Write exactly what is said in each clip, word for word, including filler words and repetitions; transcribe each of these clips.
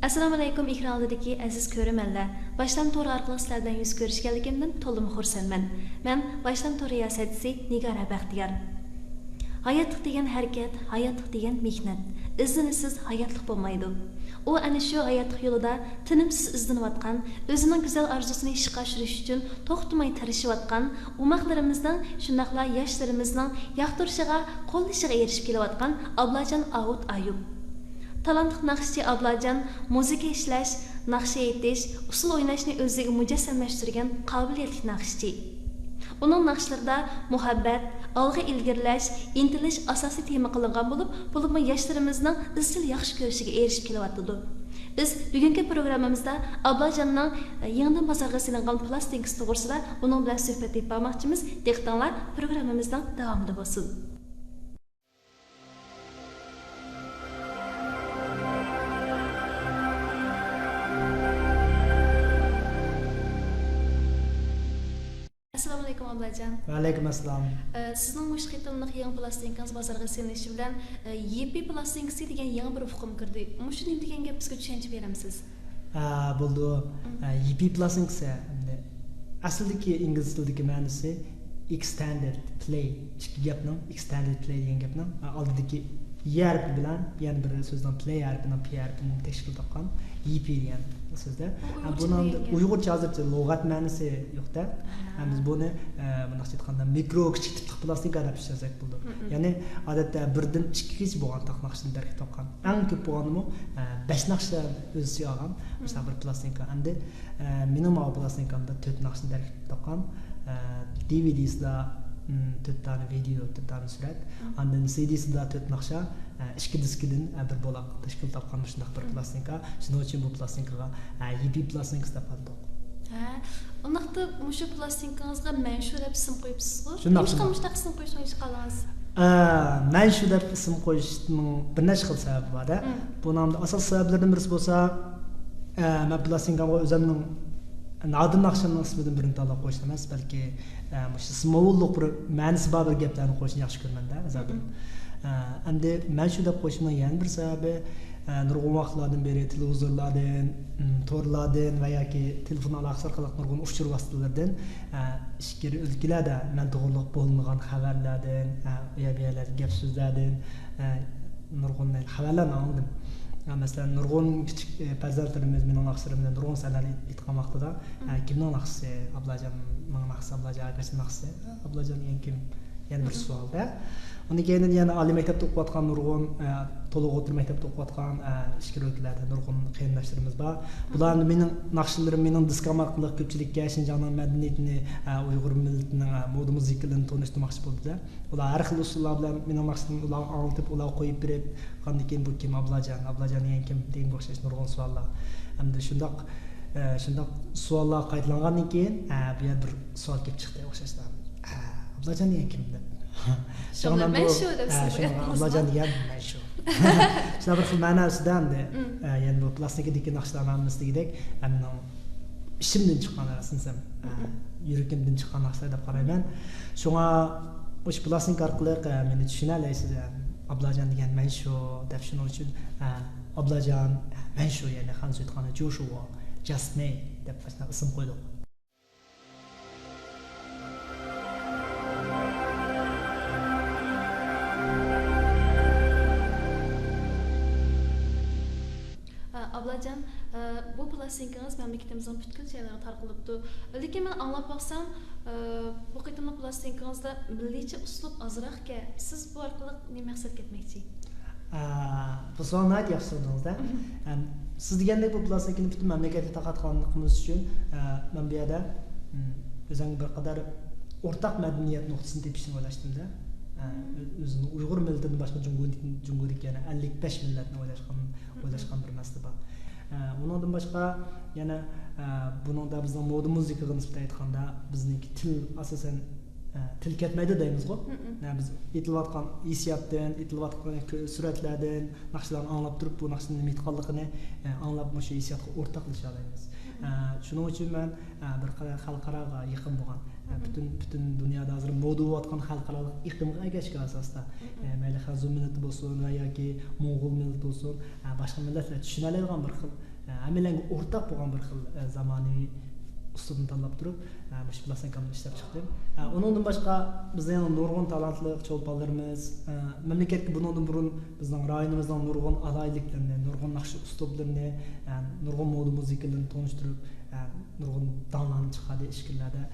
ئەسسالامۇئەلەيكۇم، ئېكران ئالدىدىكى ئەزىز كۆرۈرمەنلەر. باشلام تورى ئارقىلىق سىلەر بىلەن يۈز كۆرۈشكەنلىكىمدىن تولىمۇ خۇرسەنمەن. مەن باشلام تور رىياسەتچىسى نىگارە بەختىيار. ھاياتلىق دېگەن ھەرىكەت، ھاياتلىق دېگەن مېھنەت. ئىزدىنىشسىز ھاياتلىق بولمايدۇ. ئۇ ئەنە شۇ ھاياتلىق يولىدا تىنىمسىز ئىزدىنىۋاتقان، ئۆزىنىڭ گۈزەل ئارزۇسىنى ئىشقا ئاشۇرۇش ئۈچۈن توختىماي تىرىشىۋاتقان، ئوماقلىرىمىزنىڭ، شۇنداقلا ياشلىرىمىزنىڭ ياقتۇرۇشىغا، قوللىشىغا ئېرىشىپ كېلىۋاتقان ئابلاجان ئاۋۇت ئايۇپ. تالانتلىق ناخشىچى ئابلاجان مۇزىكا ئىشلەش، ناخشا ئېيتىش، ئۇسسۇل ئويناشنى ئۆزىگە مۇجەسسەملەشتۈرگەن قابىلىيەتلىك ناخشىچى. ئۇنىڭ ناخشىلىرىدا مۇھەببەت، ئالغا ئىلگىرىلەش، ئىنتىلىش ئاساسىي تېما قىلىنغان بولۇپ، بولۇپمۇ ياشلىرىمىزنىڭ ئىزچىل ياخشى كۆرۈشىگە ئېرىشىپ كېلىۋاتىدۇ. بىز بۈگۈنكى پروگراممىمىزدا ئابلاجاننىڭ، ئە، يېڭىدىن بازارغا سېلىنغان پلاستىنكىسى توغرىسىدا ئۇنىڭ بىلەن سۆھبەت ئېلىپ بارماقچىمىز. دىققىتىڭلار پروگراممىمىزنىڭ داۋامىدا بولسۇن. ئەسسالامۇئەلەيكۇم، ئابلاجان. ۋەئەلەيكۇم ئەسسالام. ئە، سىزنىڭ مۇشۇ قېتىملىق يېڭى پلاستىنكىڭىز بازارغا سېلىنىشى بىلەن، ئە، يىپى پلاستىنكىسى دېگەن يېڭى بىر ئۇقۇم كىردى. مۇشۇ نېمە دېگەن گەپ، بىزگە چۈشەنچە بېرەمسىز؟ ئە، بولىدۇ. ئە، يىپى پلاستىنكىسى ئەمدى ئەسلىدىكى ئىنگلىز تىلىدىكى مەنىسى ئېكستەندېد پلەي. ئىككى گەپنىڭ، ئېكستەندېد پلەي دېگەن گەپنىڭ، ئە، ئالدىدىكى ي ھەرپى بىلەن يەنە بىر سۆزنىڭ پلەي ھەرپىنىڭ، پى ھەرپىنى تەشكىل تاپقان يىپى دېگەن سۆزدە. ئۇ ئە، ئۇيغۇرچە بۇنىڭ نېمە دېگەن گەپ؟ ئۇيغۇرچە ھازىرچە لۇغەت مەنىسى يوق-دە. ئە، بىز بۇنى، ئە، مۇنداقچە ئېيتقاندا، مىكرو، كىچىك تىپلىق پلاستىنكا دەپ ئىشلەتسەك بولىدۇ. مم. يەنى، ئادەتتە بىردىن ئىككىگىچە بولغان تاق ناخشىنى تەركىب تاپقان. ئەڭ كۆپ بولغانمۇ، ئە، بەش ناخشا ئۆز ئىچىگە ئالغان مۇشۇنداق بىر پلاستىنكا. ئەمدى، ئە، مېنىڭ ماۋۇ پلاستىنكامدا تۆت ناخشىنى تەركىب تاپقان. ئە، دى ۋى دىسىدا، مم، تۆت دانە ۋىدېئو، تۆت دانە سۈرەت. مم. ئاندىن سى دىسىدا تۆت ناخشا، ئە، ئىككى دىسكىدىن، ئە، بىر بولاق تەشكىل تاپقان مۇشۇنداق بىر مم. پلاستىنكا. شۇنىڭ ئۈچۈن بۇ پلاستىنكىغا، ئە، يىپى پلاستىنكىسى دەپ ئاتىدۇق. ھە، ئۇنداقتا مۇشۇ پلاستىنكىڭىزغا مەنشۇ دەپ ئىسىم قويۇپسىزغۇ؟ شۇنداق، نېمىشقا شۇنداق. مۇشۇنداق ئىسىم قويۇشنى ئويلىشىپ قالدىڭىز؟ ئە، مەنشۇ دەپ ئىسىم قويۇشنىڭ بىر نەچچە خىل سەۋەبى بار-دە. مم. بۇنىڭ ئاساسلىق سەۋەبلىرىدىن بىرسى بولسا، ئە، مەن پلاستىنكامغا ئۆزۈمنىڭ نادىر ناخشامنىڭ ئىسمىدىن بىرنى تاللاپ قويۇشتۇم ئەمەس، بەلكى، ئە، مۇشۇ سىمۋوللۇق بىر مەنىسى بار بىر گەپلەرنى قويۇشنى ياخشى كۆرىمەن-دە، ئەزەلدىن. مم. ئە، ئەمدى مەنشۇ دەپ قويۇشۇمنىڭ يەنە بىر سەۋەبى، ئە، نۇرغۇن ۋاقىتلاردىن بېرى تېلېۋىزورلاردىن، ئىم، تورلاردىن ۋە ياكى تېلېفون ئالاقىسى ئارقىلىق نۇرغۇن ئۇچۇر ۋاسىتىلىرىدىن، ئە، ئىچكىرى ئۆلكىلەردە مەن توغرىلىق بولۇنغان خەۋەرلەردىن، ئە، ئۇ يەر بۇ يەرلەردىكى گەپ سۆزلەردىن، ئە، نۇرغۇن خەۋەرلەرنى ئاڭلىدىم. ئە، مەسىلەن، نۇرغۇن كىچىك، ئە، پەرزەنتلىرىمىز مېنىڭ ناخشىلىرىمنى نۇرغۇن سەھنىلەردە ئېيتقان ۋاقتىدا، ئە، مم. كىمنىڭ ناخشىسى؟ ئابلاجاننىڭ ناخشىسى، ئابلاجان ئاكاشنىڭ ناخشىسى. ئابلاجان دېگەن كىم؟ يەنە بىر مم. سوئال-دە. ئۇنىڭ كەينىدىن يەنە ئالىي مەكتەپتە ئوقۇۋاتقان نۇرغۇن، ئە، تولۇق ئوتتۇرا مەكتەپتە ئوقۇۋاتقان، ئە، ئىچكىرى ئۆلكىلەردە نۇرغۇن قېرىنداشلىرىمىز بار. بۇلار مم. ئەمدى مېنىڭ ناخشىلىرىم، مېنىڭ دىسكام ئارقىلىق كۆپچىلىككە شىنجاڭنىڭ مەدەنىيىتىنى، ئە، ئۇيغۇر مىللىتىنىڭ، ئە، مودا مۇزىكىلىرىنى تونۇشتۇرماقچى بولدى-دە. ئۇلار ھەر خىل ئۇسۇللار بىلەن مېنىڭ ناخشىلىرىمنى ئۇلارغا ئاڭلىتىپ، ئۇلارغا قويۇپ بېرىپ، ئاندىن كېيىن بۇ كىم، ئابلاجان، ئابلاجان دېگەن كىم دېگەنگە ئوخشاش نۇرغۇن سوئاللار. ئەمدى شۇنداق، ئە، شۇنداق سوئاللار قايتىلانغاندىن كېيىن، ئە، بۇ يەردە بىر سوئال كېلىپ چىقتى ئوخشاشلا. ئە، ئابلاجان دېگەن كىم دەپ. شۇڭا مەن شۇ دەپ ئە، سىزگە شۇڭا ئېيتتىم. ئابلاجان دېگەن مەن شۇ. شۇنداق بىر خىل مەنە ئۈستىدە ئەمدى، مم. ئە، يەنە بۇ پلاستىنكىدىكى ناخشىلارنىڭ ھەممىسى دېگۈدەك، ئە، مېنىڭ ئىچىمدىن چىققان، راستىنى دېسەم، ئە، مم. يۈرىكىمدىن چىققان ناخشىلار دەپ قارايمەن. شۇڭا مۇشۇ پلاستىنكا ئارقىلىق، ئە، مېنى چۈشىنەلەيسىز، ئە، ئابلاجان دېگەن مەن شۇ دەپ، شۇنىڭ ئۈچۈن، ئە، ئابلاجان، مەن شۇ، يەنى خەنزۇچە ئېيتقاندا جوشۇۋا، جاست مى دەپ ئاشۇنداق ئىسىم قويدۇق. ئا، ئابلاجان، ئا، بۇ پلاستىنكىڭىز مەملىكىتىمىزنىڭ پۈتكۈل جايلىرىغا تارقىلىپتۇ. لېكىن مەن ئاڭلاپ باقسام، ئا، بۇ قېتىملىق پلاستىنكىڭىزدا مىللىيچە ئۇسلۇب ئازراقكەن. سىز بۇ ئارقىلىق نېمە مەقسەتكە يەتمەكچى؟ ئە، بۇ سوئالنى ناھايىتى ياخشى سورىدىڭىز-دە. مم. ئەم، سىز دېگەندەك بۇ پلاستىنكىنى پۈتۈن مەملىكەتكە تارقاتقانلىقىمىز ئۈچۈن، ئە، مەن بۇ يەردە، مم، ئۆزۈمگە بىر قەدەر ئورتاق مەدەنىيەت نۇقتىسىنى تېپىشنى ئويلاشتىم-دە. ئە، مم. ئۆ-، ئۆزىنىڭ ئۇيغۇر مىللىتىدىن باشقا جۇڭگودىكى، جۇڭگودىكى يەنە ئەللىك بەش مىللەتنى ئويلاشقان، مم. ئويلاشقان بىر مەسىلە بار. ئە، ئۇنىڭدىن باشقا يەنە، ئە، بۇنىڭدا بىزنىڭ مودا مۇزىكىغا نىسبەتەن ئېيتقاندا، بىزنىڭكى تىل ئاساسەن ئە، تىل كەتمەيدۇ دەيمىزغۇ. مم. ئە، بىز ئېيتىلىۋاتقان ھېسسىياتتىن، ئېيتىلىۋاتقان كۆ-، سۈرەتلەردىن، ناخشىلارنى ئاڭلاپ تۇرۇپ، بۇ ناخشىنىڭ نېمە ئېيتقانلىقىنى، ئە، ئاڭلاپ، مۇشۇ ھېسسىياتقا ئورتاقلىشالايمىز. مم. ئە، شۇنىڭ ئۈچۈن مەن، ئە، بىر قەدەر خەلقئاراغا يېقىن بولغان، ئە، مم. پۈتۈن، پۈتۈن دۇنيادا ھازىر مودا بولۇۋاتقان خەلقئارالىق ئېقىمغا ئەگەشكەن ئاساستا، مم. ئە، مەيلى خەنزۇ مىللىتى بولسۇن ۋە ياكى موڭغۇل مىللىتى بولسۇن، ئە، باشقا مىللەتلەر چۈشىنەلەيدىغان بىر خىل ھەممەيلەنگە ئورتاق بولغان بىر خىل زامانىۋى ئۇسلۇبنى تاللاپ تۇرۇپ، مۇشۇ پىلاسىنكامنى ئىشلەپ چىقتىم. ئۇنىڭدىن باشقا، بىزدە يەنە نۇرغۇن تالانتلىق چولپانلىرىمىز، مەملىكەتكە بۇنىڭدىن بۇرۇن بىزنىڭ رايونىمىزنىڭ نۇرغۇن ئالاھىدىلىكلىرىنى، نۇرغۇن ناخشا ئۇسلۇبلىرىنى، نۇرغۇن مودا مۇزىكىلىرىنى تونۇشتۇرۇپ، نۇرغۇن داڭلارنى چىقاردى، ئىچكىرىلەردە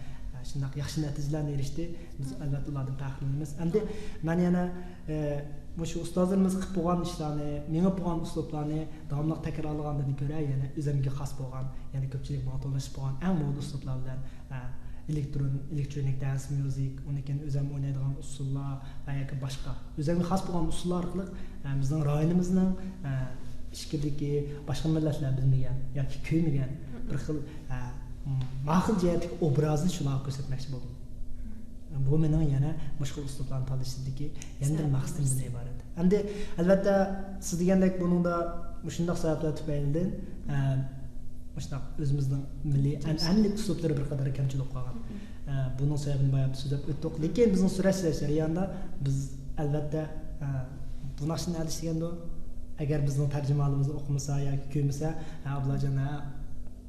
شۇنداق ياخشى نەتىجىلەرگە ئېرىشتى. بىز ئەلۋەتتە ئۇلاردىن پەخىرلىنىمىز. ئەمدى مەن يەنە مۇشۇ ئۇستازلىرىمىز قىلىپ بولغان ئىشلارنى، مېڭىپ بولغان ئۇسلۇبلارنى داۋاملىق تەكرارلىغاندىن كۆرە، يەنە ئۆزۈمگە خاس بولغان، يەنە كۆپچىلىك ماڭا تونۇشلىشىپ بولغان ئەڭ مودا ئۇسلۇبلار بىلەن، ئە، ئېلېكترون، ئېلېكترونىك دانس ميۇزىك، ئۇنىڭدىن كېيىن ئۆزۈم ئوينايدىغان ئۇسسۇللار ۋە ياكى باشقا ئۆزۈمگە خاس بولغان ئۇسسۇللار ئارقىلىق، ئە، بىزنىڭ رايونىمىزنىڭ، ئە، ئىچكىرىدىكى باشقا مىللەتلەر بىلمىگەن ياكى كۆرمىگەن بىر خىل، ئە، ماقۇل جەھەتتىكى ئوبرازنى شۇلارغا كۆرسەتمەكچى بولدۇم. بۇ مېنىڭ يەنە مۇشۇ خىل ئۇسلۇبلارنى تاللىشىمدىكى يەنە بىر مەقسىتىمدىن ئىبارەت. ئەمدى، ئەلۋەتتە، سىز دېگەندەك بۇنىڭدا مۇشۇنداق سەۋەبلەر تۈپەيلىدىن، ئە، مۇشۇنداق ئۆزىمىزنىڭ مىللىي ئەنئەنىلىك ئۇسلۇبلىرى بىر قەدەر كەمچىل بولۇپ قالغان. ئە، بۇنىڭ سەۋەبىنى بايام سۆزلەپ ئۆتتۇق. لېكىن بىزنىڭ سۈرەت ئىشلەش جەريانىدا بىز، ئەلۋەتتە، ئە، بۇ ناخشىنى ئەدىش دېگەندۇ، ئەگەر بىزنىڭ تەرجىمىھالىمىزنى ئوقۇمىسا ياكى كۆرمىسە، ھە، ئابلاجان، ھە،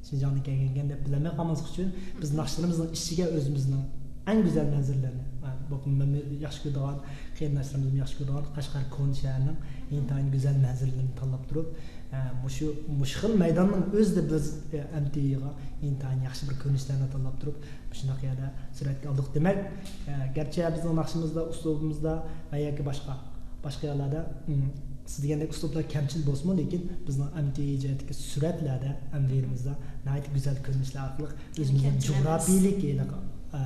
شىنجاڭدىن كەلگەنكەن دەپ بىلەلمەي قالماسلىق ئۈچۈن، بىز ناخشىلىرىمىزنىڭ ئىچىگە ئۆزىمىزنىڭ ئەڭ گۈزەل مەنزىرىلىرىنى، ھە، بولۇپمۇ مەنمۇ ياخشى كۆرىدىغان، قېرىنداشلىرىمىزمۇ ياخشى كۆرىدىغان قەشقەر كونا شەھىرىنىڭ ئىنتايىن گۈزەل مەنزىرىلىرىنى تاللاپ تۇرۇپ، ھە، مۇشۇ، مۇشۇ خىل مەيداننىڭ ئۆزىدە بىز، ئە، ئەم تى ۋىغا ئىنتايىن ياخشى بىر كۆرۈنۈشلەرنى تاللاپ تۇرۇپ، مۇشۇنداق يەردە سۈرەتكە ئالدۇق. دېمەك، ئە، گەرچە بىزنىڭ ناخشىمىزدا، ئۇسلۇبىمىزدا ۋە ياكى باشقا، باشقا يەرلەردە، ئىم، سىز دېگەندەك ئۇسلۇبلار كەمچىل بولسىمۇ، لېكىن بىزنىڭ ئەم تى ۋى جەھەتتىكى سۈرەتلەردە، ئەم ۋى ئېرىمىزدا ناھايىتى گۈزەل كۆرۈنۈشلەر ئارقىلىق ئۆزىمىزنىڭ كەمچىل ئەمەس. جۇغراپىيىلىك ھېلىقى، ئە،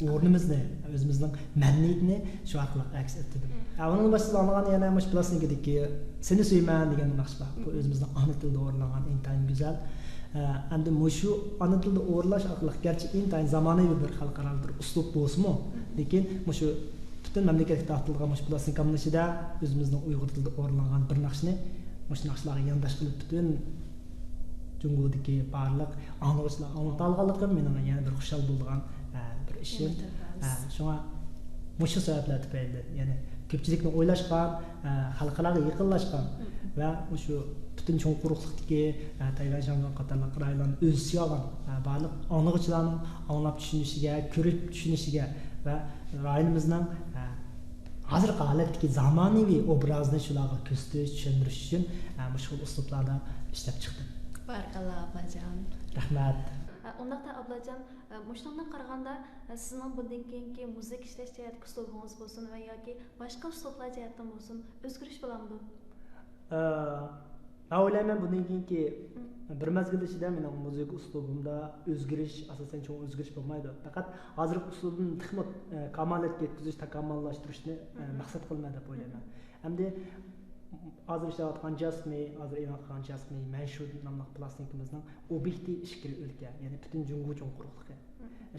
ئورنىمىزنى، ئۆزىمىزنىڭ مەدەنىيىتىنى شۇ ئارقىلىق ئەكس ئەتتۈردۈم. ھە، ئۇنىڭدىن باشقا سىز ئاڭلىغان يەنە مۇشۇ پىلاستىنكىدىكى سېنى سۆيىمەن دېگەن ناخشا بار. بۇ ئۆزىمىزنىڭ ئانا تىلىدا ئورۇنلانغان ئىنتايىن گۈزەل. ئە، ئەمدى مۇشۇ ئانا تىلدا ئورۇنلاش ئارقىلىق گەرچە ئىنتايىن زامانىۋى بىر خەلقئارالىق بىر ئۇسلۇب بولسىمۇ، لېكىن مۇشۇ پۈتۈن مەملىكەتكە تارقىتىلغان مۇشۇ پىلاستىنكامنىڭ ئىچىدە ئۆزىمىزنىڭ ئۇيغۇر تىلىدا ئورۇنلانغان بىر ناخشىنى مۇشۇ ناخشىلارغا يانداش قىلىپ پۈتۈن جۇڭگودىكى بارلىق ئاڭلىغۇچىلار ئاڭلىتالىغانلىقىم مېنىڭ يەنە بىر خۇشال بولىدىغان، ئە، بىر ئىشىم. ئە، شۇڭا مۇشۇ سەۋەبلەر تۈپەيلىدىن، يەنى كۆپچىلىكنى ئويلاشقان، ئە، خەلقئاراغا يېقىنلاشقان ۋە مۇشۇ پۈتۈن چوڭ قۇرۇقلۇقتىكى، ئە، تەيۋەن، شياڭگوڭ قاتارلىق رايونلارنى ئۆز ئىچىگە ئالغان، ئە، بارلىق ئاڭلىغۇچىلارنىڭ ئاڭلاپ چۈشىنىشىگە، كۆرۈپ چۈشىنىشىگە ۋە رايونىمىزنىڭ، ئە، ھازىرقى ھالەتتىكى زامانىۋى ئوبرازنى شۇلارغا كۆرسىتىش، چۈشەندۈرۈش ئۈچۈن، ئە، مۇشۇ خىل ئۇسلۇبلاردا ئىشلەپ چىقتىم. بارىكاللا، ئابلاجان. رەھمەت. ئە، ئۇنداقتا، ئابلاجان، ئە، مۇشۇنىڭدىن قارىغاندا، ئە، سىزنىڭ بۇندىن كېيىنكى مۇزىكا ئىشلەش جەھەتتىكى ئۇسلۇبىڭىز بولسۇن ۋە ياكى باشقا ئۇسلۇبلار جەھەتتىن بولسۇن، ئۆزگىرىش بولامدۇ؟ ئە، مەن ئويلايمەن، بۇندىن كېيىنكى بىر مەزگىل ئىچىدە مېنىڭ مۇزىكا ئۇسلۇبۇمدا ئۆزگىرىش، ئاساسەن چوڭ ئۆزگىرىش بولمايدۇ. پەقەت ھازىرقى ئۇسلۇبۇمنى تېخىمۇ، ئە، كامالەتكە يەتكۈزۈش، تاكامۇللاشتۇرۇشنى، ئە، مەقسەت قىلىمەن دەپ ئويلايمەن. ئەمدى ھازىر ئىشلەۋاتقان جاسمى، ھازىر ئېلان قىلغان جاسمى، مەنشۇ ناملىق پىلاستىنكىمىزنىڭ ئوبيېكتى ئىچكىرى ئۆلكە، يەنى پۈتۈن جۇڭگو چوڭ قۇرۇقلۇقى.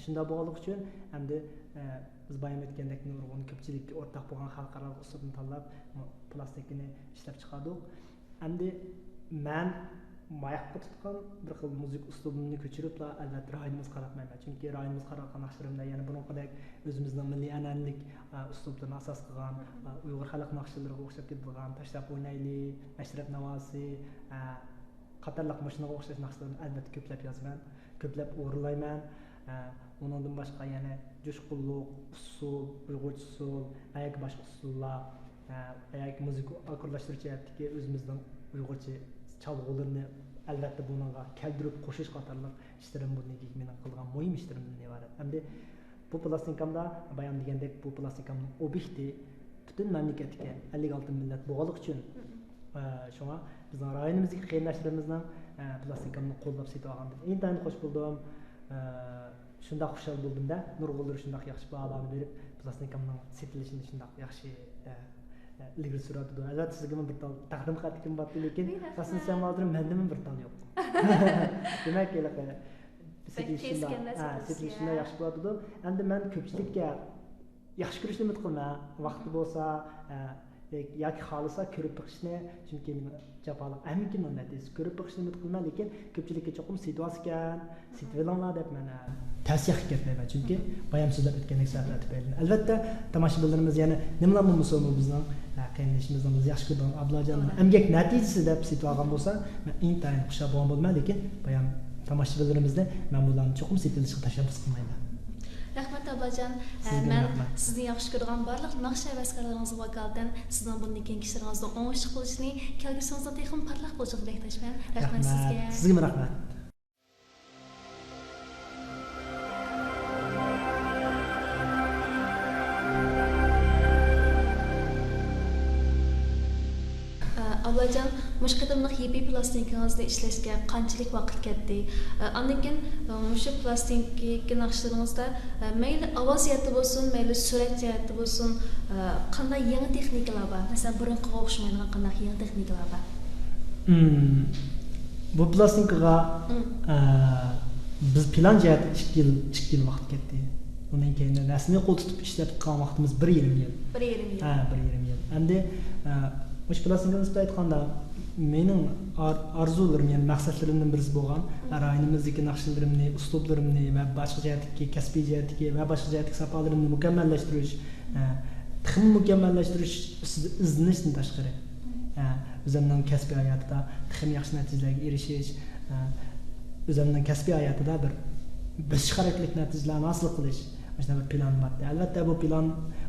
شۇنداق بولغانلىقى ئۈچۈن ئەمدى، ئە، بىز بايام ئۆتكەندەك نۇرغۇن كۆپچىلىككە ئورتاق بولغان خەلقئارالىق ئۇسلۇبنى تاللاپ، مۇ-، پىلاستىنكىنى ئىشلەپ چىقاردۇق. ئەمدى مەن ماياققا تۇتقان بىر خىل مۇزىكا ئۇسلۇبىمنى كۆچۈرۈپلا، ئەلۋەتتە، رايونىمىزغا قاراپ ماڭىمەن. چۈنكى رايونىمىزغا قارىغان ناخشىلىرىمدا يەنە بۇرۇنقىدەك ئۆزىمىزنىڭ مىللىي ئەنئەنىلىك، ئە، ئۇسلۇبلىرىنى ئاساس قىلغان، ئە، ئۇيغۇر خەلق ناخشىلىرىغا ئوخشاپ كېتىدىغان تاشلاپ ئوينايلى، مەشرەپ ناۋاسى، ئە، قاتارلىق مۇشۇنىڭغا ئوخشاش ناخشىلارنى ئەلۋەتتە كۆپلەپ يازىمەن، كۆپلەپ ئورۇنلايمەن. ئە، ئۇنىڭدىن باشقا يەنە جۇشقۇنلۇق، ئۇسسۇل، ئۇيغۇرچە ئۇسسۇل، ۋە ياكى باشقا ئۇسسۇللار، ئە، ۋە ياكى مۇزىكا ئاككوردلاشتۇرۇش جەھەتتىكى ئۆزىمىزنىڭ ئۇيغۇرچە چالغۇلىرىنى ئەلۋەتتە بۇنىڭغا كەلتۈرۈپ قوشۇش قاتارلىق ئىشلىرىم بۇندىن كېيىنكى مېنىڭ قىلىدىغان مۇھىم ئىشلىرىمدىن ئىبارەت. ئەمدى بۇ پىلاستىنكامدا، بايام دېگەندەك، بۇ پىلاستىنكامنىڭ ئوبيېكتى پۈتۈن مەملىكەتتىكى ئەللىك ئالتە مىللەت بولغانلىقى ئۈچۈن، ئە، شۇڭا بىزنىڭ رايونىمىزدىكى قېرىنداشلىرىمىزنىڭ، ئە، پىلاستىنكامنى قوللاپ سېتىۋالغاندىن ئىنتايىن خوش بولدۇم. ئە، شۇنداق خۇشال بولدۇم-دە، نۇرغۇنلىرى شۇنداق ياخشى باھالارنى بېرىپ، پىلاستىنكامنىڭ سېتىلىشىنى شۇنداق ياخشى، ئە، ئە، ئىلگىرى سۈرۈۋاتىدۇ. ئەلۋەتتە، سىزگىمۇ بىر تال تەقدىم خەتلىكىم بارتتى، لېكىن راستىنى ئېيتسام، ھازىر مەندىمۇ بىر تال يوق. دېمەك، ھېلىقى سېتىلىشىندا، ھە، سېتىلىشىندا ياخشى بولۇۋاتىدۇ. ئەمدى مەن كۆپچىلىككە ياخشى كۆرۈشنى ئۈمىد قىلىمەن. ۋاقتى بولسا، ئە، ياكى خالىسا كۆرۈپ بېقىشنى، چۈنكى مېنىڭ جاپالىق ئەمگىكىمنىڭ نەتىجىسى، كۆرۈپ بېقىشنى ئۈمىد قىلىمەن، لېكىن كۆپچىلىككە چوقۇم سېتىۋالسىكەن، سېتىۋېلىڭلار دەپ مەن، ئە، تەۋسىيە قىلىپ كەتمەيمەن، چۈنكى بايام سۆزلەپ ئۆتكەندەك سەۋەبلەر تۈپەيلىدىن. ئەلۋەتتە، تاماشىبىنلىرىمىز يەنە نېمىلا بولمىسۇنمۇ بىزنىڭ، ئە، قېرىندىشىمىزنىڭ بىز ياخشى كۆرىدىغان ئابلاجاننىڭ ئەمگەك نەتىجىسى دەپ سېتىۋالغان بولسا، مەن ئىنتايىن خۇشال بولغان بولىمەن. لېكىن بايام تاماشىبىنلىرىمىزنى مەن بۇلارنى چوقۇم سېتىۋېلىشقا تەشەببۇس قىلمايمەن. رەھمەت، ئابلاجان. سىزگە مەن رەھمەت. سىزنى ياخشى كۆرىدىغان بارلىق ناخشا ھەۋەسكارلىرىڭىزغا ۋاكالىتەن سىزنىڭ بۇندىن كېيىنكى ئىشلىرىڭىزنىڭ ئوڭۇشلۇق بولۇشىنى، كەلگۈسىڭىزنىڭ تېخىمۇ پارلاق بولۇشىغا تىلەكداشمەن. رەھمەت سىزگە. سىزگىمۇ رەھمەت. ئابلاجان، مۇشۇ قېتىملىق يىپى پىلاستىنكىڭىزنى ئىشلەشكە قانچىلىك ۋاقىت كەتتى؟ ئاندىن كېيىن، مۇشۇ پىلاستىنكىدىكى ناخشىلىرىڭىزدا، مەيلى ئاۋاز جەھەتتە بولسۇن، مەيلى سۈرئەت جەھەتتە بولسۇن، قانداق يېڭى تېخنىكىلار بار؟ مەسىلەن، بۇرۇنقىغا ئوخشىمايدىغان قانداق يېڭى تېخنىكىلار بار؟ مم. بۇ پىلاستىنكىغا، مم. ئە، بىز پىلان جەھەتتە ئىككى يىل، ئىككى يىل ۋاقىت كەتتى. ئۇنىڭ كەينىدىن رەسمىي قول تۇتۇپ ئىشلەپ چىققان ۋاقتىمىز بىر يېرىم يىل. بىر يېرىم يىل. ھە، بىر يېرىم يىل. ئەمدى، ئە، مۇشۇ پىلاستىنكىنى سىزگە ئېيتقاندا، مېنىڭ ئار-، ئارزۇلىرىم، يەنى مەقسەتلىرىمدىن بىرسى بولغان، مم. رايونىمىزدىكى ناخشىلىرىمنى، ئۇسلۇبلىرىمنى ۋە باشقا جەھەتتىكى، كەسپىي جەھەتتىكى ۋە باشقا جەھەتتىكى ساپالىرىمنى مۇكەممەللەشتۈرۈش، ئە، تېخىمۇ مۇكەممەللەشتۈرۈش ئۈستىدە ئىزدىنىشتىن تاشقىرى، ئە، ئۆزۈمنىڭ كەسپىي ھاياتىدا تېخىمۇ ياخشى نەتىجىلەرگە ئېرىشىش، ئە، ئۆزۈمنىڭ كەسپىي ھاياتىدا بىر بۆسۈش خاراكتېرلىك نەتىجىلەرنى ھاسىل قىلىش، مۇشۇنداق بىر پىلانىم بارتتى. ئەلۋەتتە، بۇ پىلان،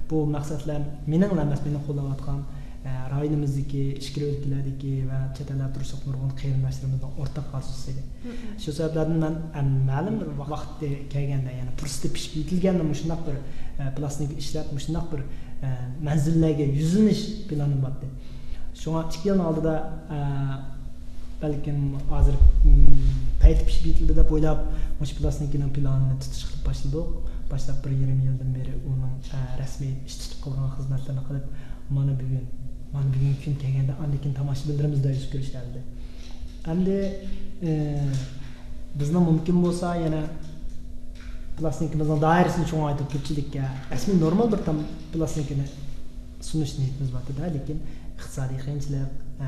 بۇ مەقسەتلەر مېنىڭلا ئەمەس، مېنى قوللاۋاتقان، ئە، رايونىمىزدىكى، ئىچكىرى ئۆلكىلەردىكى ۋە چەت ئەللەردە تۇرۇشلۇق نۇرغۇن قېرىنداشلىرىمىزنىڭ ئورتاق ئارزۇسى ئىدى. شۇ سەۋەبلەردىن مەن، ئە، مەلۇم بىر ۋاقتى كەلگەندە، يەنى پۇرسىتى پىشىپ يېتىلگەندە مۇشۇنداق بىر، ئە، پىلاستىنكا ئىشلەپ، مۇشۇنداق بىر، ئە، مەنزىللەرگە يۈزلىنىش پىلانىم بارتتى. شۇڭا ئىككى يىلنىڭ ئالدىدا، ئە، بەلكىم ھازىر، م، پەيتى پىشىپ يېتىلدى دەپ ئويلاپ، مۇشۇ پىلاستىنكىنىڭ پىلانىنى تۇتۇشقا باشلىدۇق. باشلاپ بىر يېرىم يىلدىن بېرى ئۇنىڭ، ئە، رەسمىي ئىش تۇتۇپ قىلغان خىزمەتلىرىنى قىلىپ، مانا بۈگۈن، مانا بۈگۈنكى كۈن كەلگەندە، ئاندىن كېيىن تاماشىبىنلىرىمىز بىلەن يۈز كۆرۈشەلىدى. ئەمدى، ئى، بىزنىڭ مۇمكىن بولسا يەنە پىلاستىنكىمىزنىڭ دائىرىسىنى چوڭايتىپ، كۆپچىلىككە رەسمىي نورمال بىر تام-، پىلاستىنكىنى سۇنۇش نىيىتىمىز بار ئىدى، لېكىن ئىقتىسادىي قىيىنچىلىق، ئە،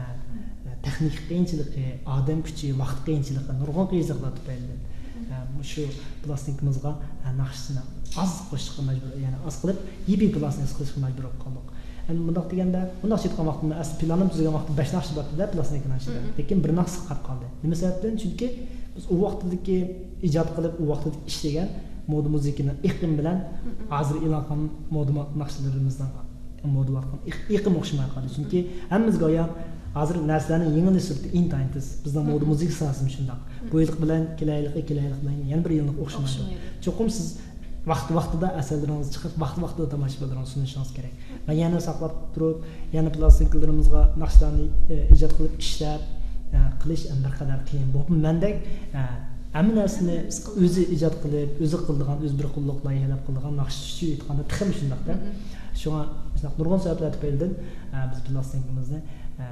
تېخنىكا قىيىنچىلىقى، ئادەم كۈچى، ۋاقىت قىيىنچىلىقى، نۇرغۇن قىيىنچىلىقلار تۈپەيلىدىن، ئە، مۇشۇ پىلاستىنكىمىزغا، ئە، ناخشىسىنى ئاز قوشۇشقا مەجبۇر، يەنى ئاز قىلىپ، يىپى پىلاستىنكىسى قىلىشقا مەجبۇر بولۇپ قالدۇق. ئەمدى مۇنداق دېگەندە، مۇنداقچە ئېيتقان ۋاقتىمدا، ئەسلى پىلانىم تۈزگەن ۋاقتىدا بەش ناخشا بار ئىدى پىلاستىنكىنىڭ ئىچىدە. لېكىن بىر ناخشىسى قاپ قالدى. نېمە سەۋەبتىن؟ چۈنكى بىز ئۇ ۋاقتىدىكى ئىجاد قىلىپ، ئۇ ۋاقتىدىكى ئىشلىگەن مودا مۇزىكىنىڭ ئېقىمى بىلەن ھازىر ئېلان قىلغان مودا ناخشىلىرىمىزنىڭ مودا ئېقىمى ئوخشىماي قالدى. چۈنكى ھەممىمىزگە ئايان، ھازىر نەرسىلەرنىڭ يېڭىلىش سۈرئىتى ئىنتايىن تېز. بىزنىڭ مودا مۇزىكا ساھەسىمۇ شۇنداق. بۇ يىلقى بىلەن كېلەر يىلقى، كېلەر يىلقى بىلەن يەنە بىر يىلنى ئوخشىمايدۇ. چوقۇم سىز ۋاقتى ۋاقتىدا ئەسەرلىرىڭىزنى چىقىرىپ، ۋاقتى ۋاقتىدا تاماشىبىنلىرىڭىزغا سۇنۇشىڭىز كېرەك. مەن يەنە ساقلاپ تۇرۇپ، يەنە پىلاستىنكىلىرىمىزغا ناخشىلارنى، ئە، ئىجاد قىلىپ ئىشلەپ، ئە، قىلىش، ئە، بىر قەدەر قىيىن. بولۇپمۇ مەندەك، ئە، ھەممە نەرسىنى ئۆزى ئىجاد قىلىپ، ئۆزى قىلىدىغان، ئۆزى بىر قۇللۇقلا يۆلەپ قىلىدىغان ناخشىچى ئېيتقاندا تېخىمۇ شۇنداقتا. شۇڭا شۇنداق نۇرغۇن سەۋەبلەر تۈپەيلىدىن، ئە، بىز پىلاستىنكىمىزنى، ئە،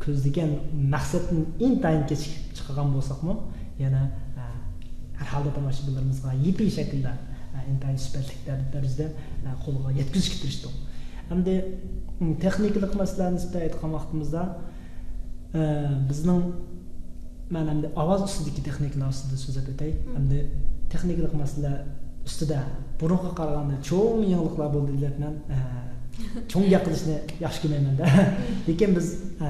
كۆزلىگەن مەقسەتتىن ئىنتايىن كېچىكىپ چىقارغان بولساقمۇ، يەنە، ئە، ھەر ھالدا تاماشىبىنلىرىمىزغا يىپى شەكىلدە، ئە، ئىنتايىن سۈپەتلىك دەر-، دەرىجىدە، ئە، قولغا يەتكۈزۈشكە تىرىشتۇق. ئەمدى، م، تېخنىكىلىق مەسىلىلەر نىسبىتىدە ئېيتقان ۋاقتىمىزدا، ئە، بىزنىڭ، مەن ئەمدى ئاۋاز ئۈستىدىكى تېخنىكىلار ئۈستىدە سۆزلەپ ئۆتەي. ئەمدى تېخنىكىلىق مەسىلە ئۈستىدە بۇرۇنقىغا قارىغاندا چوڭ يېڭىلىقلار بولدى دەپ مەن، ئە، چوڭ گەپ قىلىشنى ياخشى كۆرمەيمەن-دە. لېكىن بىز، ئە،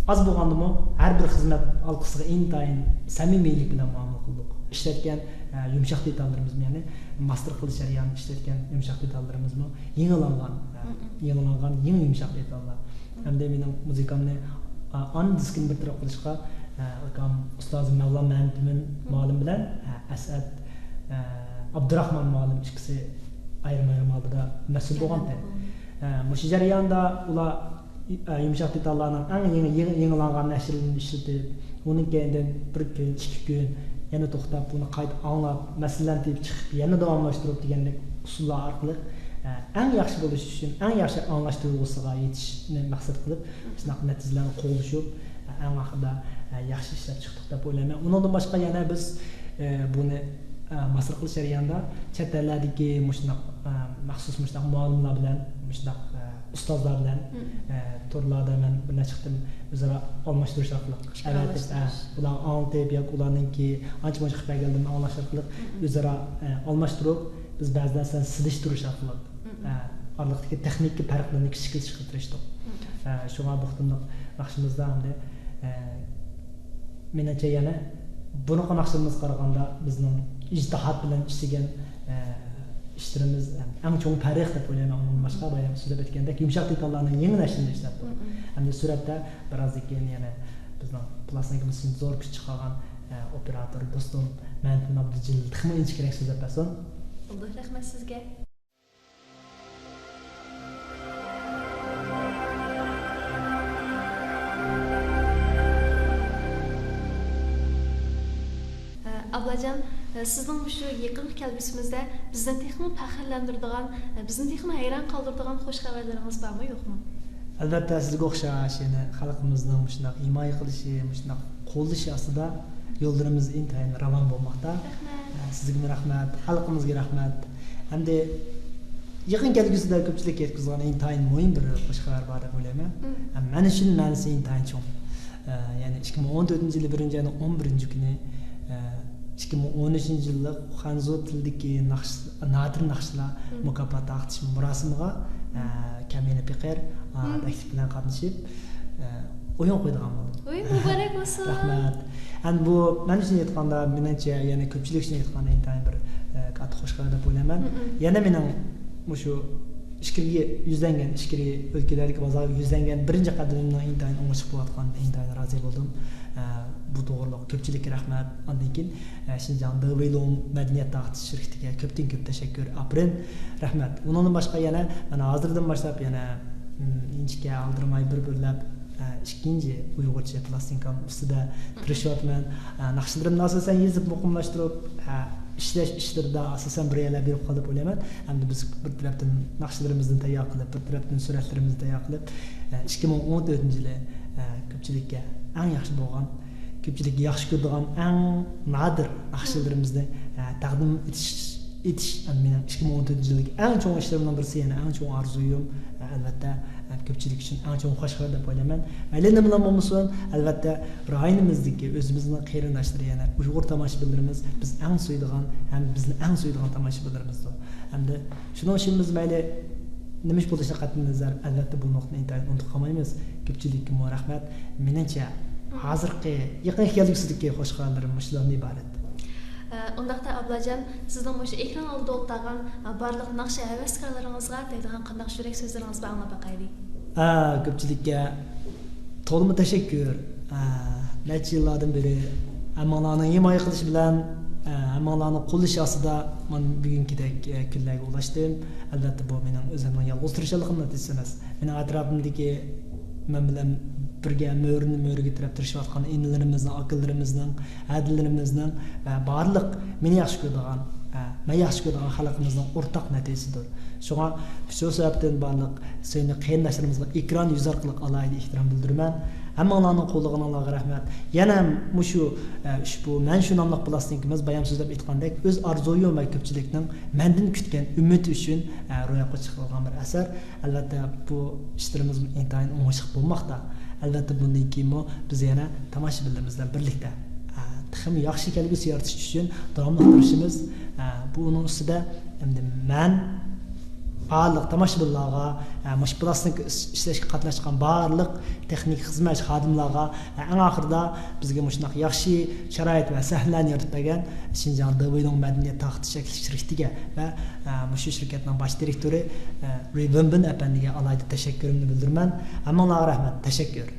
ئاز بولغاندىمۇ ھەر بىر خىزمەت ھالقىسىغا ئىنتايىن سەمىمىيلىك بىلەن مۇئامىلە قىلدۇق. ئىشلەتكەن، ئە، يۇمشاق دېتاللىرىمىزمۇ، يەنى ماستېر قىلىش جەريانىدا ئىشلەتكەن يۇمشاق دېتاللىرىمىزمۇ يېڭىلانغان، ئە، يېڭىلانغان يېڭى يۇمشاق دېتاللار. ئەمدى مېنىڭ مۇزىكامنى، ئا، ئانا دىسكىنى بىر تەرەپ قىلىشقا، ئە، ئاكام ئۇستازىم مەۋلان مەمتىمىن مۇئەللىم بىلەن، ئە، ئەسئەت، ئە، ئابدۇراخمان مۇئەللىم ئىككىسى ئايرىم-ئايرىم ھالدا مەسئۇل بولغانتى. ئە، مۇشۇ جەرياندا ئۇلار، ئە، يۇمشاق دېتاللارنىڭ ئەڭ يېڭى، يېڭى، يېڭىلانغان نەشرىنى ئىشلىتىپ، ئۇنىڭ كەينىدىن بىر كۈن، ئىككى كۈن يەنە توختاپ، بۇنى قايتا ئاڭلاپ، مەسىلىلەرنى تېپىپ چىقىپ، يەنە داۋاملاشتۇرۇپ دېگەندەك ئۇسۇللار ئارقىلىق، ئە، ئەڭ ياخشى بولۇش ئۈچۈن، ئەڭ ياخشى ئاڭلاش تۇيغۇسىغا يېتىشنى مەقسەت قىلىپ، شۇنداق نەتىجىلەرنى قوغلىشىپ، ئەڭ ئاخىرىدا، ئە، ياخشى ئىشلەپ چىقتۇق دەپ ئويلايمەن. ئۇنىڭدىن باشقا يەنە بىز، ئە، بۇنى، ئە، ماستېر قىلىش جەريانىدا چەت ئەللەردىكى مۇشۇنداق، ئە، مەخسۇس مۇشۇنداق مۇئەللىملەر بىلەن، مۇشۇنداق، ئە، ئۇستازلار بىلەن، ئە، تورلاردا مەن بىر نەچچە قېتىم ئۆزئارا ئالماشتۇرۇش ئارقىلىق ئەۋەتىپ، ئە، ئۇلارغا ئاڭلىتىپ ياكى ئۇلارنىڭكى ئانچە مۇنچە قىلىپ بەرگەنلىرىنى ئاڭلاش ئارقىلىق ئۆزئارا، ئە، ئالماشتۇرۇپ، بىز بەزى نەرسىلەرنى سېلىشتۇرۇش ئارقىلىق، ئە، ئارىلىقتىكى تېخنىكا پەرقلىرىنى كىچىكلىتىشكە تىرىشتۇق. ئە، شۇڭا بۇ قېتىملىق ناخشىمىزدا ئەمدى، ئە، مېنىڭچە يەنە بۇرۇنقى ناخشىلىرىمىزغا قارىغاندا بىزنىڭ ئىجتىھات بىلەن ئىشلىگەن، ئە، ئىشلىرىمىز ئەڭ چوڭ پەرق دەپ ئويلايمەن. ئۇنىڭدىن باشقا بايام سۆزلەپ ئۆتكەندەك يۇمشاق دېتاللارنىڭ يېڭى نەشرىنى ئىشلەتتۇق. ئەمدى سۈرەتتە بىرازدىن كېيىن يەنە بىزنىڭ پلاستىنكىمىز ئۈچۈن زور كۈچ چىقارغان، ئە، ئوپېراتور دوستۇم مەمتىن ئابدۇجېلىل تېخىمۇ ئىنچىكىرەك سۆزلەپ بەرسۇن. بولدى، رەھمەت سىزگە. ئابلاجان، سىزنىڭ مۇشۇ يېقىنقى كەلگۈسىمىزدە بىزنى تېخىمۇ پەخىرلەندۈرىدىغان، بىزنى تېخىمۇ ھەيران قالدۇرىدىغان خۇش خەۋەرلىرىڭىز بارمۇ، يوقمۇ؟ ئەلۋەتتە، سىزگە ئوخشاش يەنە خەلقىمىزنىڭ مۇشۇنداق ھىمايە قىلىشى، مۇشۇنداق قوللىشى ئاستىدا يوللىرىمىز ئىنتايىن راۋان بولماقتا. رەھمەت. سىزگىمۇ رەھمەت، خەلقىمىزگە رەھمەت. ئەمدى يېقىن كەلگۈسىدە كۆپچىلىككە يەتكۈزىدىغان ئىنتايىن مۇھىم بىر خۇش خەۋەر بار دەپ ئويلايمەن. مم. مەن ئۈچۈن مەنىسى ئىنتايىن چوڭ. ئە، يەنى ئىككى مىڭ ئون تۆتىنچى يىلى بىرىنچى ئاينىڭ ئون بىرىنچى كۈنى، ئە، ئىككى مىڭ ئون ئۈچىنچى يىللىق خەنزۇ تىلىدىكى ناخشا، نادىر ناخشىلار مم. مۇكاپات تارقىتىش مۇراسىمىغا، ئە، كامىلە پېقىر، ئە، مم. تەكلىپ بىلەن قاتنىشىپ، ئە، ئويۇن قويىدىغان بولدۇم. ئوي، مۇبارەك بولسۇن. رەھمەت. ئەمدى بۇ مەن ئۈچۈن ئېيتقاندا، مېنىڭچە، يەنە كۆپچىلىك ئۈچۈن ئېيتقاندا ئىنتايىن بىر، ئە، كاتتا خۇش خەۋەر دەپ ئويلايمەن. مم. يەنە مېنىڭ مۇشۇ ئىچكىرىگە يۈزلەنگەن، ئىچكىرى ئۆلكىلەردىكى بازارغا يۈزلەنگەن بىرىنچى قەدىمىمنىڭ ئىنتايىن ئوڭۇشلۇق بولۇۋاتقانلىقىنى ئىنتايىن رازى بولدۇم. ئە، بۇ توغرۇلۇق كۆپچىلىككە رەھمەت. ئاندىن كېيىن، ئە، شىنجاڭ دېۋېيلۇڭ مەدەنىيەت تارقىتىش شىركىتىگە كۆپتىن كۆپ تەشەككۈر، ئاپىرىن، رەھمەت. ئۇنىڭدىن باشقا يەنە مانا ھازىردىن باشلاپ يەنە، م، ئىنچىكە ئالدىرىماي بىر-بىرلەپ، ئە، ئىككىنچى ئۇيغۇرچە پلاستىنكام ئۈستىدە تىرىشىۋاتىمەن. ئە، ناخشىلىرىمنى ئاساسەن يېزىپ مۇقىملاشتۇرۇپ، ئە، ئىشلەش ئىشلىرىدا ئاساسەن بىر يەرلەر بېرىپ قالدى دەپ ئويلايمەن. ئەمدى بىز بىر تەرەپتىن ناخشىلىرىمىزنى تەييار قىلىپ، بىر تەرەپتىن سۈرەتلىرىمىزنى تەييار قىلىپ، ئە، ئىككى مىڭ ئون تۆتىنچى يىلى، ئە، كۆپچىلىككە ئەڭ ياخشى بولغان، كۆپچىلىك ياخشى كۆرىدىغان ئەڭ نادىر ناخشىلىرىمىزنى، ئە، تەقدىم ئېتىش، ئېتىش، ئە، مېنىڭ ئىككى مىڭ ئون تۆتىنچى يىلدىكى ئەڭ چوڭ ئىشلىرىمنىڭ بىرسى، يەنە ئەڭ چوڭ ئارزۇيۇم، ئە، ئەلۋەتتە، ئە، كۆپچىلىك ئۈچۈن ئەڭ چوڭ خۇش خەۋەر دەپ ئويلايمەن. مەيلى نېمىلا بولمىسۇن، ئەلۋەتتە، رايونىمىزدىكى ئۆزىمىزنىڭ قېرىنداشلىرى، يەنە ئۇيغۇر تاماشىبىنلىرىمىز بىز ئەڭ سۆيىدىغان ھەم بىزنى ئەڭ سۆيىدىغان تاماشىبىنلىرىمىزدۇر. ھەمدە شۇنىڭ ئۈچۈن بىز مەيلى نېمە ئىش بولۇشىدىن قەتئىينەزەر، ئەلۋەتتە، بۇ نۇقتىنى ئىنتايىن ئۇنتۇپ قالمايمىز. كۆپچىلىككىمۇ رەھمەت. مېنىڭچە، ھازىرقى يېقىنقى كەلگۈسىدىكى خۇش خەۋەرلىرىم مۇشۇلاردىن ئىبارەت. ئە، ئۇنداقتا، ئابلاجان، سىزنىڭ مۇشۇ ئېكران ئالدىدا ئولتۇرغان، ئە، بارلىق ناخشا ھەۋەسكارلىرىڭىزغا دەيدىغان قانداق يۈرەك سۆزلىرىڭىز بار، ئاڭلاپ باقايلى. ئە، كۆپچىلىككە تولىمۇ تەشەككۈر. ئە، نەچچە يىللاردىن بېرى ھەممىڭلارنىڭ ھىمايە قىلىشى بىلەن، ئە، ھەممىڭلارنىڭ قوللىشى ئاستىدا مانا بۈگۈنكىدەك، ئە، كۈنلەرگە ئۇلاشتىم. ئەلۋەتتە، بۇ مېنىڭ ئۆزۈمنىڭ يالغۇز تىرىشچانلىقىمنىڭ نەتىجىسى ئەمەس. مېنىڭ ئەتراپىمدىكى مەن بىلەن بىرگە مۆرىنى مۆرىگە تىرەپ تىرىشىۋاتقان ئىنىلىرىمىزنىڭ، ئاكىلىرىمىزنىڭ، ھەدىلىرىمىزنىڭ ۋە بارلىق مېنى ياخشى كۆرىدىغان، ھە، مەن ياخشى كۆرىدىغان خەلقىمىزنىڭ ئورتاق نەتىجىسىدۇر. شۇڭا شۇ سەۋەبتىن بارلىق سۆيۈملۈك قېرىنداشلىرىمىزغا ئېكران يۈزى ئارقىلىق ئالاھىدە ئېھتىرام بىلدۈرىمەن. ھەممىڭلارنىڭ قوللىغىنىڭلارغا رەھمەت. يەنە مۇشۇ، ئە، ئۇشبۇ مەن شۇ ناملىق پىلاستىنكىمىز بايام سۆزلەپ ئېيتقاندەك ئۆز ئارزۇيۇم ۋە كۆپچىلىكنىڭ مەندىن كۈتكەن ئۈمىدى ئۈچۈن، ئە، روياپقا چىقىرىلغان بىر ئەسەر. ئەلۋەتتە، بۇ ئىشلىرىمىز ئىنتايىن ئوڭۇشلۇق بولماقتا. ئەلۋەتتە، بۇندىن كېيىنمۇ بىز يەنە تاماشىبىنلىرىمىز بىلەن بىرلىكتە، ئە، تېخىمۇ ياخشى كەلگۈسى يارىتىش ئۈچۈن داۋاملىق تىرىشىمىز. ئە، بۇنىڭ ئۈستىدە ئەمدى مەن بارلىق تاماشىبىنلارغا، ئە، مۇشۇ پىلاستىنكا ئىش-، ئىشلەشكە قاتناشقان بارلىق تېخنىك خىزمەت خادىملارغا، ئە، ئەڭ ئاخىرىدا بىزگە مۇشۇنداق ياخشى شارائىت ۋە سەھنىلەرنى يارىتىپ بەرگەن شىنجاڭ دېۋېيلۇڭ مەدەنىيەت تارقىتىش شىركىتىگە ۋە، ئە، مۇشۇ شىركەتنىڭ باش دىرېكتورى، ئە، رى ۋېنبىن ئەپەندىگە ئالاھىدە تەشەككۈرۈمنى بىلدۈرىمەن. ھەممىڭلارغا رەھمەت، تەشەككۈر.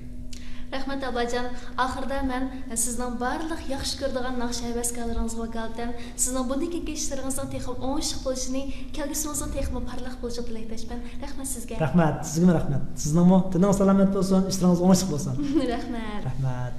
رەھمەت، ئابلاجان. ئاخىرىدا مەن سىزنىڭ بارلىق ياخشى كۆرىدىغان ناخشا ھەۋەسكارلىرىڭىزغا ۋاكالىتەن سىزنىڭ بۇندىن كېيىنكى ئىشلىرىڭىزنىڭ تېخىمۇ ئوڭۇشلۇق بولۇشىنى، كەلگۈسىڭىزنىڭ تېخىمۇ پارلاق بولۇشىغا تىلەكداشمەن. رەھمەت سىزگە. رەھمەت، سىزگىمۇ رەھمەت. سىزنىڭمۇ تېنىڭىز سالامەت بولسۇن، ئىشلىرىڭىز ئوڭۇشلۇق بولسۇن. رەھمەت. رەھمەت.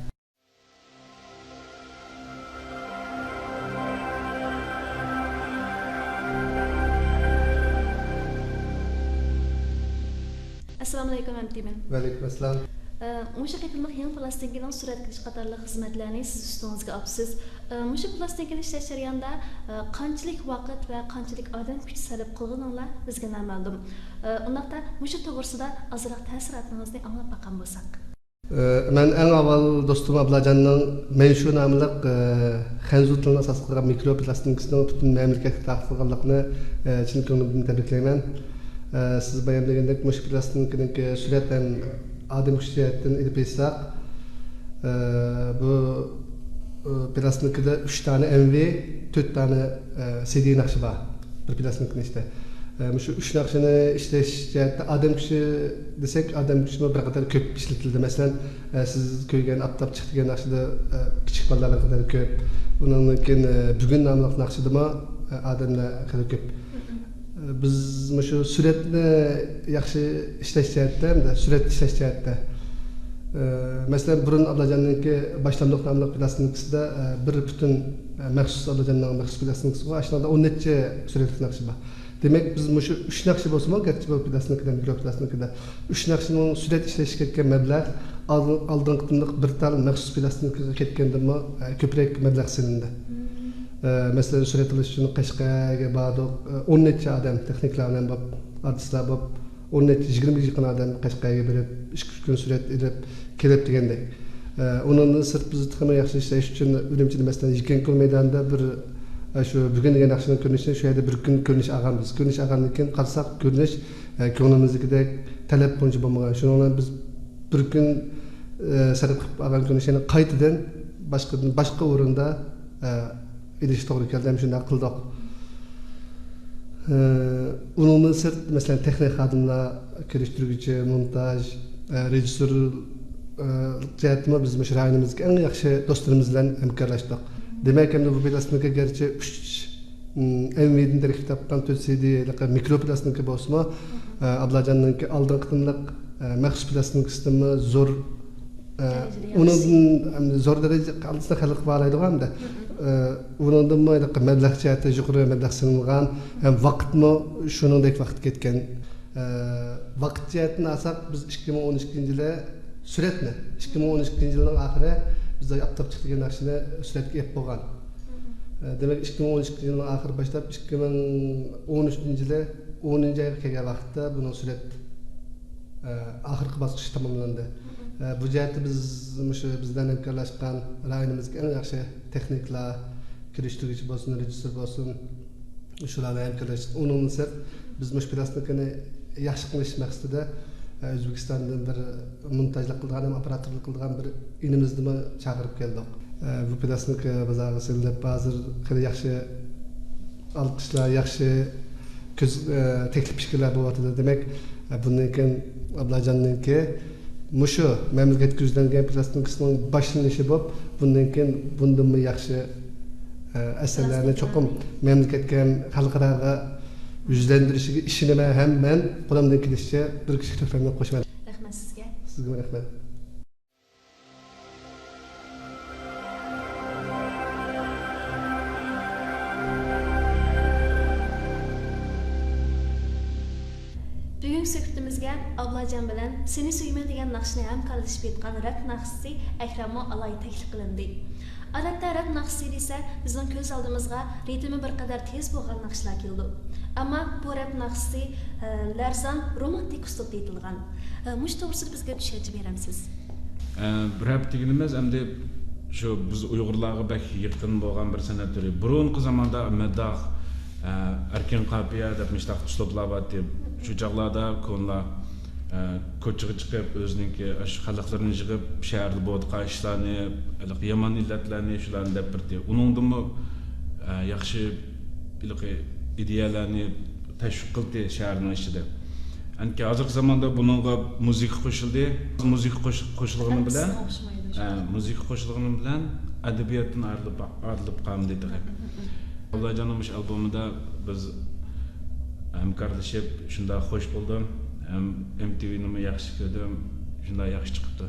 ئەسسالامۇئەلەيكۇم، ھەمتېمىن. ۋەئەلەيكۇم ئەسسالام. ئە، مۇشۇ قېتىملىق يېڭى پىلاستىنكىنىڭ سۈرەتكە چۈشۈش قاتارلىق خىزمەتلەرنى سىز ئۈستىڭىزگە ئاپسىز. ئە، مۇشۇ پىلاستىنكىنى ئىشلەش جەريانىدا، ئە، قانچىلىك ۋاقىت ۋە قانچىلىك ئادەم كۈچ سەرپ قىلغىنىڭلار بىزگە نامەلۇم. ئە، ئۇنداقتا مۇشۇ توغرىسىدا ئازراق تەسىراتىڭىزنى ئاڭلاپ باققان بولساق. ئە، مەن ئەڭ ئاۋۋال دوستۇم ئابلاجاننىڭ مەن شۇ ناملىق، ئە، خەنزۇ تىلىنى ئاساس قىلغان مىكرو پىلاستىنكىسىنىڭ پۈتۈن مەملىكەتكە تارقىتىلغانلىقىنى، ئە، چىن كۆڭلۈمدىن تەبرىكلەيمەن. ئە، سىز بايان دېگەندەك، مۇشۇ پىلاستىنكىنىڭكى سۈرئەت ھەم ئادەم كۈچى جەھەتتىن ئېلىپ ئېيتساق، ئە، بۇ، ئە، پىلاستىنكىدا ئۈچ دانە ئەم ۋى، تۆت دانە، ئە، سى دى ناخشا بار بىر پىلاستىنكىنىڭ ئىچىدە. ئە، مۇشۇ ئۈچ ناخشىنى ئىشلەش جەھەتتە ئادەم كۈچى دېسەك، ئادەم كۈچىمۇ بىر قەدەر كۆپ ئىشلىتىلدى. مەسىلەن، ئە، سىز كۆرگەن ئاپتاپ چىقتى دېگەن ناخشىدا، ئە، كىچىك بالىلار بىر قەدەر كۆپ. ئۇنىڭدىن كېيىن، ئە، بۈگۈن ناملىق ناخشىدىمۇ، ئە، ئادەملەر خېلى كۆپ. بىز مۇشۇ سۈرەتنى ياخشى ئىشلەش جەھەتتە ھەمدە سۈرەت ئىشلەش جەھەتتە، ئە، مەسىلەن، بۇرۇن ئابلاجاننىڭكى باشلاملىق ناملىق پىلاستىنكىسىدا، ئە، بىر پۈتۈن، ئە، مەخسۇس ئابلاجاننىڭ مەخسۇس پىلاستىنكىسى بار. ئاشۇنىڭدا ئون نەچچە سۈرەتلىك ناخشا بار. دېمەك، بىز مۇشۇ ئۈچ ناخشا بولسىمۇ، گەرچە بۇ پىلاستىنكىدا، مىكرو پىلاستىنكىدا ئۈچ ناخشىنىڭ سۈرەت ئىشلەشكە كەتكەن مەبلەغ، ئالدىن-، ئالدىنقى قېتىملىق بىر تال مەخسۇس پىلاستىنكىغا كەتكەندىنمۇ، ئە، كۆپرەك مەبلەغ سېلىندى. ئە، مەسىلەن، سۈرەت ئېلىش ئۈچۈن قەشقەرگە باردۇق. ئە، ئون نەچچە ئادەم، تېخنىكلار بىلەن بولۇپ، ئارتىسلار بولۇپ، ئون نەچچە، يىگىرمىگە يېقىن ئادەم قەشقەرگە بېرىپ، ئىككى، ئۈچ كۈن سۈرەت ئېلىپ كېلىپ دېگەندەك. ئە، ئۇنىڭدىن سىرت، بىز تېخىمۇ ياخشى ئىشلەش ئۈچۈن ئۈرۈمچىدە، مەسىلەن، يىكەنكۆل مەيدانىدا بىر، ئە، شۇ بۈگۈن دېگەن ناخشىنىڭ كۆرۈنۈشىنى شۇ يەردە بىر كۈن كۆرۈنۈش ئالغان بىز. كۆرۈنۈش ئالغاندىن كېيىن قارىساق، كۆرۈنۈش، ئە، كۆڭلىمىزدىكىدەك تەلەپ بويىچە بولمىغان. شۇنىڭ بىلەن بىز بىر كۈن، ئە، سەرپ قىلىپ ئالغان كۆرۈنۈشنى قايتىدىن باشقىدىن، باشقا ئورۇندا، ئە، ئېلىش توغرا كەلدى، ھەم شۇنداق قىلدۇق. ئە، ئۇنىڭدىن سىرت، مەسىلەن، تېخنىك خادىملار، كىرىشتۈرگۈچى، مونتاژ، ئە، رېژىسسور، ئە، جەھەتتىمۇ بىز مۇشۇ رايونىمىزدىكى ئەڭ ياخشى دوستلىرىمىز بىلەن ھەمكارلاشتۇق. دېمەك، ئەمدى بۇ پىلاستىنكا گەرچە ئۈچ، ئەم، ئەم ۋىدىن تەركىب تاپقان، تۆت سى دى مىكرو پىلاستىنكا بولسىمۇ، ئە، ئابلاجاننىڭكى ئالدىنقى قېتىملىق، ئە، مەخسۇس پىلاستىنكىسىدىنمۇ زور، ئە، دەرىجىدە ئۇنىڭدىن ياخشى. ئەمدى زور دەرىجىدە ئالدىسىدا خەلق بار دەيدىغۇ ئەمدى. ئە، ئۇنىڭدىنمۇ ھېلىقى مەبلەغ جەھەتتە يۇقىرى مەبلەغ سېلىنغان ھەم ۋاقىتمۇ شۇنىڭدەك ۋاقىت كەتكەن. ئە، ۋاقىت جەھەتتىن ئالساق، بىز ئىككى مىڭ ئون ئىككىنچى يىلى سۈرەتنى، ئىككى مىڭ ئون ئىككىنچى يىلنىڭ ئاخىرى بىز ئاپتاپ چىقتى دېگەن ناخشىنى سۈرەتكە ئېلىپ بولغان. ئە، دېمەك، ئىككى مىڭ ئون ئىككىنچى يىلنىڭ ئاخىرى باشلاپ، ئىككى مىڭ ئون ئۈچىنچى يىلى ئونىنچى ئايغا كەلگەن ۋاقىتتا بۇنىڭ سۈرەت، ئە، ئاخىرقى باسقۇچى تاماملاندى. ئە، بۇ جەھەتتە بىز مۇشۇ بىز بىلەن ھەمكارلاشقان رايونىمىزدىكى ئەڭ ياخشى تېخنىكلار، كىرىشتۈرگۈچى بولسۇن، رېژىسسور بولسۇن، شۇلار بىلەن ھەمكارلاشتۇق. ئۇنىڭدىن سىرت، بىز مۇشۇ پىلاستىنكىنى ياخشى قىلىش مەقسىتىدە، ئە، ئۆزبېكىستاندىن بىر مونتاژلىق قىلىدىغان ھەم ئوپېراتورلۇق قىلىدىغان بىر ئىنىمىزنىمۇ چاقىرىپ كەلدۇق. ئە، بۇ پىلاستىنكا بازارغا سېلىنىپ، ھازىر خېلى ياخشى ئالقىشلار، ياخشى كۆز، ئە، تەكلىپ پىكىرلەر بولۇۋاتىدۇ. دېمەك، ئە، بۇندىن كېيىن ئابلاجاننىڭكى مۇشۇ مەملىكەتكە يۈزلەنگەن پىلاستىنكىسىنىڭ باشلىنىشى بولۇپ، بۇندىن كېيىن بۇندىنمۇ ياخشى، ئە، ئەسەرلەرنى چوقۇم مەملىكەتكە ھەم خەلقئاراغا يۈزلەندۈرۈشىگە ئىشىنىمەن ھەم مەن قولۇمدىن كېلىشىچە بىر كىچىك تۆھپەمنى قوشىمەن. رەھمەت سىزگە. سىزگىمۇ رەھمەت. بۈگۈنكى سۆھبىتىمىزگە ئابلاجان بىلەن سېنى سۆيىمەن دېگەن ناخشىنى ھەمكارلىشىپ ئېيتقان رەپ ناخشىسى ئەكرەممۇ ئالاھىدە تەكلىپ قىلىندى. ئادەتتە رەپ ناخشىسى دېسە، بىزنىڭ كۆز ئالدىمىزغا رىتىمى بىر قەدەر تېز بولغان ناخشىلار كېلىدۇ. ئەمما بۇ رەپ ناخشىسى، ئە، لەرزان، رومانتىك ئۇسلۇبتا ئېيتىلغان. ئە، مۇشۇ توغرىسىدا بىزگە چۈشەنچە بېرەمسىز؟ ئە، رەپ دېگىنىمىز ئەمدى شۇ بىز ئۇيغۇرلارغا بەك يېقىن بولغان بىر سەنئەت تۈرى. بۇرۇنقى زاماندا مەدداھ، ئە، ئەركىن قاپىيە دەپ مۇشۇنداق ئۇسلۇبلار بارتى. شۇ چاغلاردا كونىلار، ئە، كوچىغا چىقىپ، ئۆزىنىڭكى ئاشۇ خەلقلىرىنى يىغىپ، شەھەردە بولۇۋاتقان ئىشلارنى، ھېلىقى يامان ئىللەتلەرنى، شۇلارنى دەپ بېرىتتى. ئۇنىڭدىنمۇ، ئە، ياخشى ھېلىقى ئىدىيەلەرنى تەشۋىق قىلدى شەھەرنىڭ ئىچىدە. ئەنكى ھازىرقى زاماندا بۇنىڭغا مۇزىكا قوشۇلدى. مۇزىكا قوش-، قوشۇلغىنى بىلەن، ئە، مۇزىكا قوشۇلغىنى بىلەن ئەدەبىياتتىن ئايرىلىپ، ئايرىلىپ قالمىدى تېخى. ئابلاجاننىڭ مۇشۇ ئالبومىدا بىز ھەمكارلىشىپ شۇنداق خوش بولدۇم. ھەم ئېم تى ۋىنىمۇ ياخشى كۆردۈم. شۇنداق ياخشى چىقىپتۇ.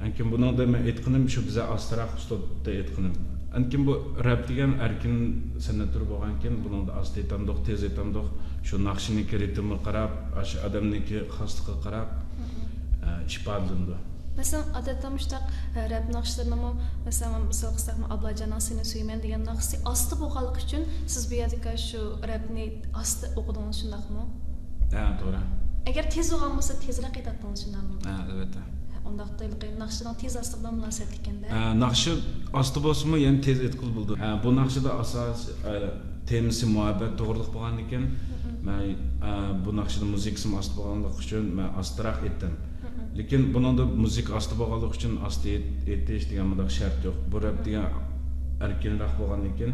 ئەنكىن بۇنىڭدا مەن ئېيتقىنىم شۇ بىزە ئاستىراق ئۇسلۇبتا ئېيتقىنىم. ئەنكىن بۇ رەپ دېگەن ئەركىن سەنئەت تۈرى بولغانكىن، بۇنىڭدا ئاستا ئېيتامدۇق، تېز ئېيتامدۇق، شۇ ناخشىنىڭكى رىتىمىغا قاراپ، ئاشۇ ئادەمنىڭكى خاسلىقىغا قاراپ، ئە، ئىپادىلىنىدۇ. مەسىلەن، ئادەتتە مۇشۇنداق، ئە، رەپ ناخشىلىرىنىمۇ، مەسىلەن، مىسال قىلساقمۇ، ئابلاجاننىڭ سېنى سۆيىمەن دېگەن ناخشىسى ئاستا بولغانلىقى ئۈچۈن سىز بۇ يەردىكى شۇ رەپنى ئاستا ئوقۇدىڭىز، شۇنداقمۇ؟ ھە، توغرا. ئەگەر تېز بولغان بولسا، تېزرەك ئېيتاتتىڭىز، شۇنداقمۇ؟ ھە، ئەلۋەتتە. ھە، ئۇنداقتا ھېلىقى ناخشىنىڭ تېز ئاستا بىلەن مۇناسىۋەتلىك ئىكەن-دە. ھە، ناخشا ئاستا بولسىمۇ، يەنە تېز ئېيتقىلى بولىدۇ. ھە، بۇ ناخشىدا ئاساس، ھە، تېمىسى مۇھەببەت توغرىلىق بولغاندىكىن، مەن ئە، بۇ ناخشىنىڭ مۇزىكىسىمۇ ئاستا بولغانلىقى ئۈچۈن مەن ئاستىراق ئېيتتىم. لېكىن بۇنىڭدا مۇزىكا ئاستا بولغانلىقى ئۈچۈن ئاستا ئېيت-، ئېيتىش دېگەن مۇنداق شەرت يوق. بۇ رەپ دېگەن ئەركىنرەك بولغاندىن كېيىن،